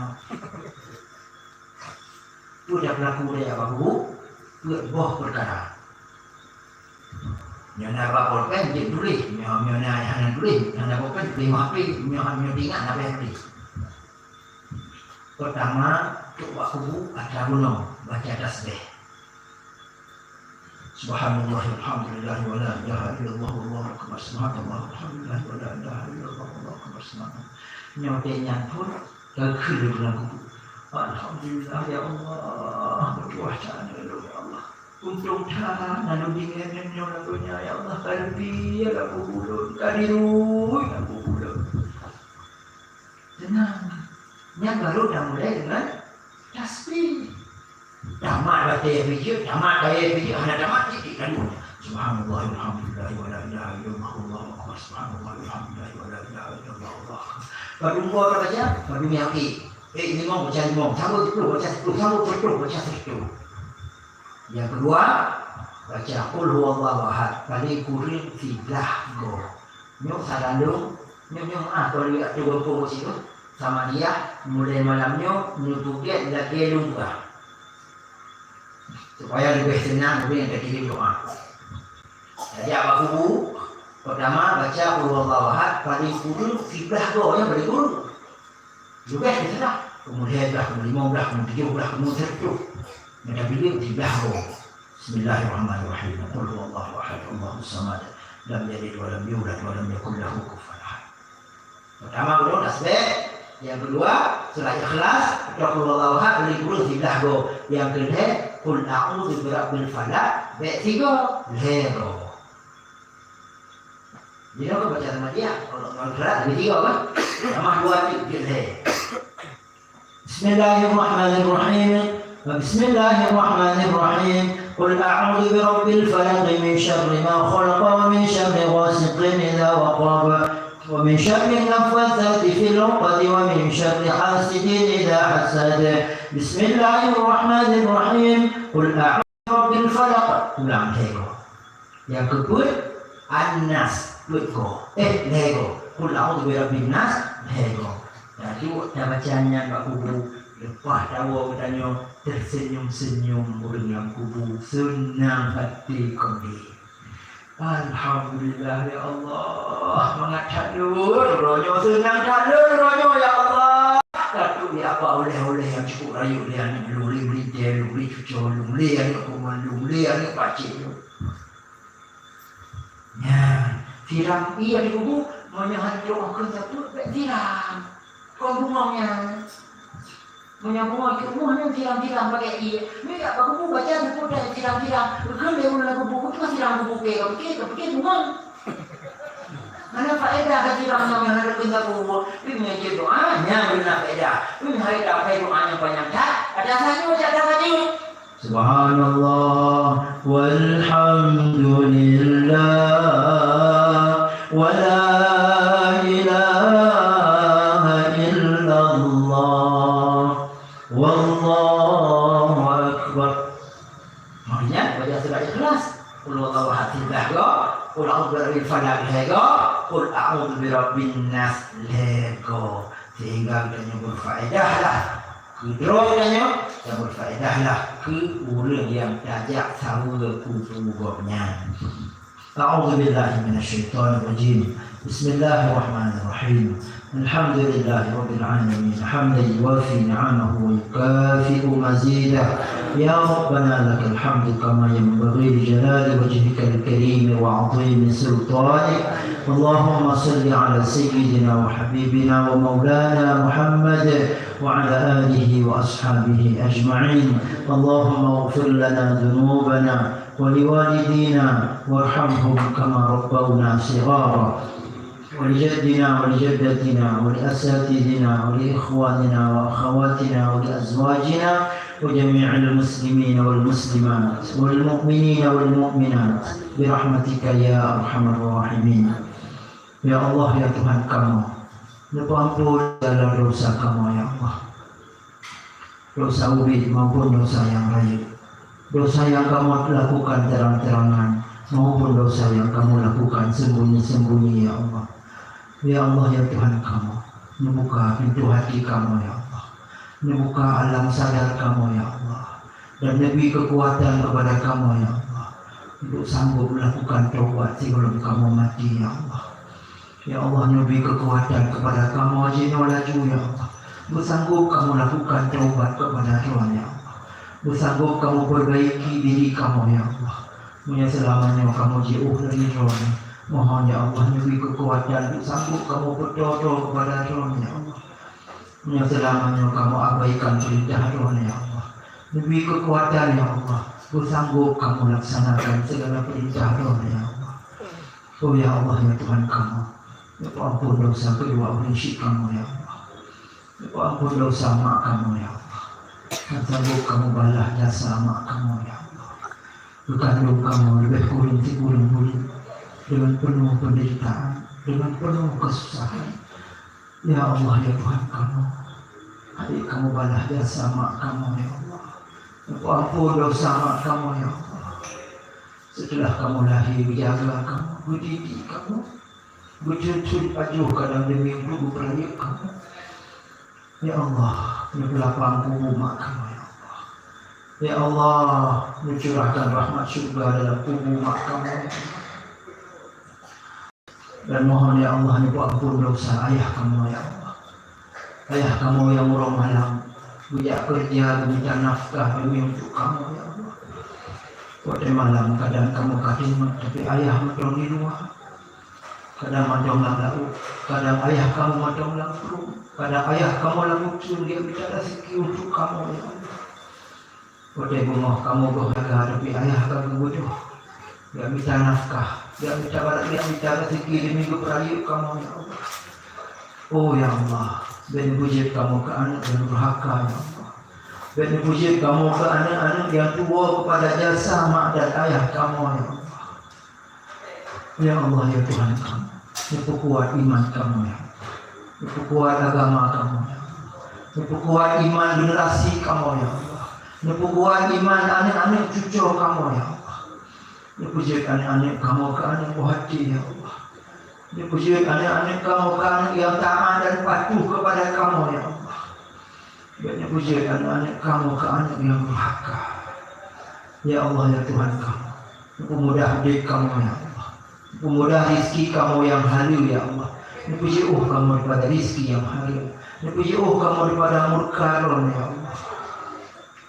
nyoe. Peue dak peulaku lé Abah Kubu? Peuet boh peukara. Nyoe na bak polpen jeuet tuléh, nyoe, nyoe na hana tuléh, hana polpen tuléh lam H P, nyoe, nyoe teuingat na bak H P. Peurtama, trok bak kubu atra gunong, baca tasbih. Subhanallah, walhamdulillah, wa la ilaha illallah, wallahu akbar, subhanallah, walhamdulillah, wa la ilaha illallah, wallahu akbar, subhanallah. Nyoe teuh nyan phon, ka kheun lé lam kubu. Alhamdulillah, ya Allah, meutuah that lôn, ya Allah. Untông that na lôn deungö nyoe lam donya, ya Allah, ka leubeh lam kubu lôn, ka dirui lam kubu lôn. Teunang. Nyan baru tamulai deungon tasbih. Tamat baca ayat pijeuet, tamat ayat pijeuet, hana tamat, titik lalu. Subhanallah, walhamdulillah, wa la ilaha illallah, wallahu akbar. Subhanallah, walhamdulillah, wa la ilaha illallah, wallahu akbar. Padum boh tabaca, padum nyang ék. Ék limong, baca limong. Sambot siplôh, baca siplôh. Sambot siplôh, baca siplôh. Nyang keudua, baca Qul huwallahu ahad, paleng kureueng siblaih goe. Nyoe salalom, nyoe, nyoe meu'ah keu lôn ateueh gampông sigoe. Samadiyah, mulai malam nyoe, neupeuget lagèe lôn peugah. Supaya leubeh seunang, leubeh nyang takirim doa. Tajak bak kubu, peurtama baca Qul huwallahu ahad, paleng kureueng siblaih goe, nyan paleng kureueng. Leubeh teuseurah. Keumeu lhèe blah, keumeu limong blah, keumeu tujoh blah, keumeu sireutôh. Nyang tabileuk siblah goe. Bismillahirrahmanirrahim. Qul huwallahu ahad, Allahus samad. Lam yalid wa lam yulad wa lam yakul lahu kufuwan ahad. Pertama, gurèe tasbih. Nyang keudua, surah Ikhlas. Atau Qul huwallahu ahad, bri gurèe siblah goe. Nyang keulhèe, Qul a'udzu birabbil falaq, bèk sigoe, lhèe goe. Jadi, apa baca sama dia? Kalau orang berat, lebih tiga kan? Tambah dua tu, dia lhèe. Bismillahirrahmanirrahim. Bismillahirrahmanirrahim. Qul a'udzu birabbil falaq, min syarri ma khalaq, wa min syarri ghasiqin idza waqab, wa min syarri naffatsati fil 'uqad, wa min syarri hasidin idza hasad. Bismillahirrahmanirrahim. Qul a'udzu birabbil falaq. Ulang lhèe goe. Nyang keupeuet, an-nas, peuet goe. Eh, lhèe goe. Qul a'udzu birabbin nas, lhèe goe. Taduek tabaca nyan bak kubu, leupah tawoe geutanyoe, teuseunyum-seunyum ureueng lam kubu, seunang até kondeh. Alhamdulillah, ya Allah. Mangat that lôn, uroe nyoe seunang that lôn, uroe nyoe, ya Allah. Ka trok lé Abah oleh-oleh nyang cukup rayeuk lé aneuk lôn, lé meulintèe lôn, lé cucoe lôn, lé aneuk kuman lôn, lé aneuk pakcik lôn. Nyan, siram ie di kubu, meunyoe hana jeuet keu sapeue, bèk siram. Kon bungong nyan. Meunyoe bungong keu rumoh nyan siram-siram pakai ie. Nyoe jak bak kubu baca sapeue dan siram-siram. Geukheun lé ureueng lam kubu, "Keupeue siram kubu kèe, ka pike, ka pike bungong." Hana faedah ka siram nyan, hana keu sapeue. Tapi meunyoe jeuet doa, nyan na faedah. Tapi meunyoe hana faedah doa nyang panyang that, ada saja jak ada saja. Subhanallah, walhamdulillah, wa la ilaha illallah, wallahu akbar. Maknanya, baca surah Ikhlas, Qul huwallahu ahad siblah goe, Qul a'udzu birabbil falaq lhèe goe, Qul a'udzu birabbin nas lhèe goe. Sehingga geutanyoe berfaedah lah keu droe geutanyoe, dan berfaedah lah keu ureueng nyang tajak saweue kubu gobnyan. A'udzubillahi minasyaitonirrajim. Bismillahirrahmanirrahim. Alhamdulillahirabbil alamin. Hamdan yuwafi ni'amahu wa yukafi'u mazidah. Ya Rabbana lakal hamdu kama yanbaghi li jalali wajhikal karim wa 'azimi sultanik. Allahumma shalli ala sayyidina wa habibina wa maulana Muhammad wa ala alihi wa ashabihi ajma'in. Allahumma ighfir lana dzunubana wa liwalidina warhamhum kama rabbawna shighara. Wa li jaddina wa li jaddatina wa li asatidina wa li ikhwanina wa akhawatina wa li azwajina wa jami'il muslimina wal muslimat wal mu'minina wal mu'minat bi rahmatika ya arhamar rahimin. Ya Allah, ya Tuhan kamoe, neupeuampôn segala dosa kamoe, ya Allah. Dosa ubit maupun dosa nyang rayeuk. Dosa nyang kamoe lakukan terang-terangan maupun dosa nyang kamoe lakukan sembunyi-sembunyi, ya Allah. Ya Allah, ya Tuhan kamoe, neubuka pintoe hati kamoe, ya Allah. Neubuka alam sadar kamoe, ya Allah. Dan neubri keukuatan keupada kamoe, ya Allah, untuk sanggob melakukan taubat sigohlom kamoe maté, ya Allah. Ya Allah, neubri keukuatan keupada kamoe jinoe laju, ya Allah. Beusanggob kamoe lakukan taubat keupada Droeneuh, ya Allah. Beusanggob kamoe peurbaiki diri kamoe, ya Allah. Meunyoe seulama nyoe kamoe jiôh lagèe Droeneuh, mohon, ya Allah, neubri keukuatan beusanggob kamoe peutoe-toe keupada Droeneuh, ya Allah. Meunyoe seulama nyoe kamoe abaikan peurintah Droeneuh, ya Allah, neubri keukuatan, ya Allah, beusanggob kamoe laksanakan segala peurintah Droeneuh, ya Allah. Oh, ya Allah, ya Tuhan kamoe, neupeuampôn dosa keudua ureueng syik kamoe, ya Allah. Neupeuampôn dosa mak kamoe, ya Allah. Neupeuampôn kamoe balah jasa mak kamoe, ya Allah. Geukandong kamoe leubeh kureueng sikureueng buleuen, deungon peunoh peundeuritaan, deungon peunoh keususahan. Ya Allah, ya Tuhan kamoe, adak kamoe balah jasa mak kamoe, ya Allah. Neupeuampôn dosa mak kamoe, ya Allah. Seuteulah kamoe lahé, geujaga kamoe, geudidik kamoe, geutheun-theun pajoh kadang demi untuk geupeurayeuk kamoe. Ya Allah, neupeulapang kubu mak kamoe, ya Allah. Ya Allah, neucurahkan rahmat syurga dalam kubu mak kamoe, ya Allah. Dan mohon, ya Allah, neupeuampôn dosa ayah kamoe, ya Allah. Ayah kamoe nyang uroe malam geujak keureuja geumita nafkah demi untuk kamoe, ya Allah. Watèe malam kadang kamoe ka teumeung, tapi ayah mantong di luwa. Kadang mantong lam laôt, kadang ayah kamoe mantong lam pruet, kadang ayah kamoe lam uteuen, geumita raseuki untuk kamoe, ya Allah. Watèe beungoh kamoe goh jaga, tapi ayah ka geubeudôh. Geumita nafkah, geumita barat, geumita raseuki demi geupeurayeuk kamoe, ya Allah. Oh, ya Allah, bèk neupeujeuet kamoe keu aneuk nyang durhaka, ya Allah. Bèk neupeujeuet kamoe keu aneuk-aneuk nyang tuwoe keupada jasa mak dan ayah kamoe, ya Allah. Ya Allah, ya Tuhan kamoe, neupeukuat iman kamoe, ya Allah. Neupeukuat agama kamoe, ya Allah. Neupeukuat iman generasi kamoe, ya Allah. Neupeukuat iman aneuk-aneuk cucoe kamoe, ya Allah. Neupeujeuet aneuk-aneuk kamoe keu aneuk boh até, ya Allah. Neupeujeuet aneuk-aneuk kamoe keu aneuk nyang taat dan patuh keupada kamoe, ya Allah. Bèk neupeujeuet aneuk-aneuk kamoe keu aneuk nyang durhaka. Ya Allah, ya Tuhan kamoe, neupeumudah udép kamoe, ya Allah. Neupeumudah rizki kamoe nyang haleue, ya Allah. Neupeujeuôh kamoe daripada rizki nyang hareuem. Neupeujeuôh kamoe daripada murka Droeneuh, ya Allah.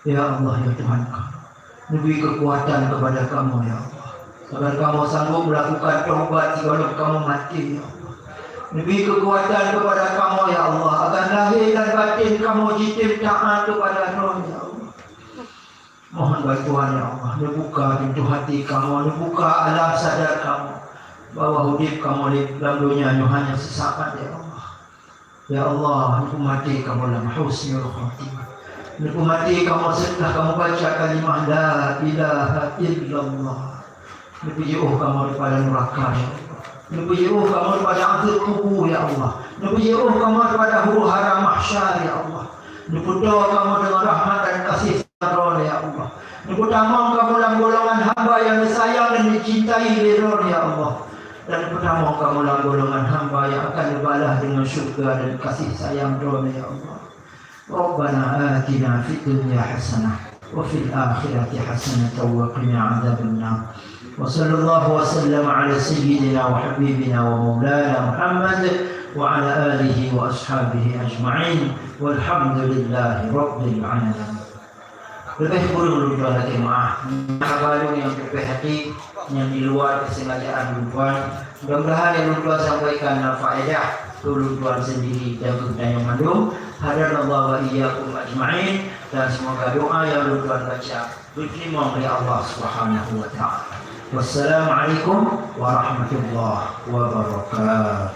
Ya Allah, ya Tuhan kamoe, neubri keukuatan keupada kamoe, ya Allah, agar kamoe sanggob meulakukan taubat sigohlom kamoe maté, ya Allah. Neubri keukuatan keupada kamoe, ya Allah, agar lahé dan batén kamoe jitem taát keupada Droeneuh, ya Allah. Mohon bantuan, ya Allah, neubuka pintoe hati kamoe, neubuka alam sadar kamoe, bahwa udép kamoe lam donya nyoe hanya seusaat, ya Allah. Ya Allah, neupeumaté kamoe lam husnul khatimah. Neupeumaté kamoe seuteulah kamoe baca kalimah la ilaha illallah. Neupeujiôh kamoe daripada nuraka, ya Allah. Neupeujiôh kamoe daripada azab kubur, ya Allah. Neupeujiôh kamoe daripada huru-hara mahsyar, ya Allah. Neupeutoe kamoe deungon rahmat dan kasih sayang Droeneuh, ya Allah. Neupeutamong kamoe lam golongan hamba nyang neusayang dan dicintai lé Droeneuh, ya Allah. Dan neupeutamong kamoe lam golongan hamba nyang akan neubalah deungon syeuruga dan kasih sayang Droeneuh, ya Allah. Rabbana atina fid dunya hasanah wa fil akhirati hasanatan wa qina adzabannar. Wa sallallahu wa sallam ala sayyidina wa habibina wa maulana Muhammad wa ala alihi wa ashabihi ajma'in. Walhamdulillahi rabbil alamin. Leubeh kureueng lôn tuan lakèe meu'ah. Haba lôn nyang teupeue hati, nyang di luwa keusengajaan lôn tuan. Mudah-mudahan nyang lôn tuan sampaikan na faedah keu lôn tuan sendiri dan keu geutanyoe mandum. Hadanallahu wa iyyakum ajma'in. Dan semoga doa nyang lôn tuan baca geuteurimong lé Allah Subhanahu wa Ta'ala. Wassalamualaikum warahmatullahi wabarakatuh.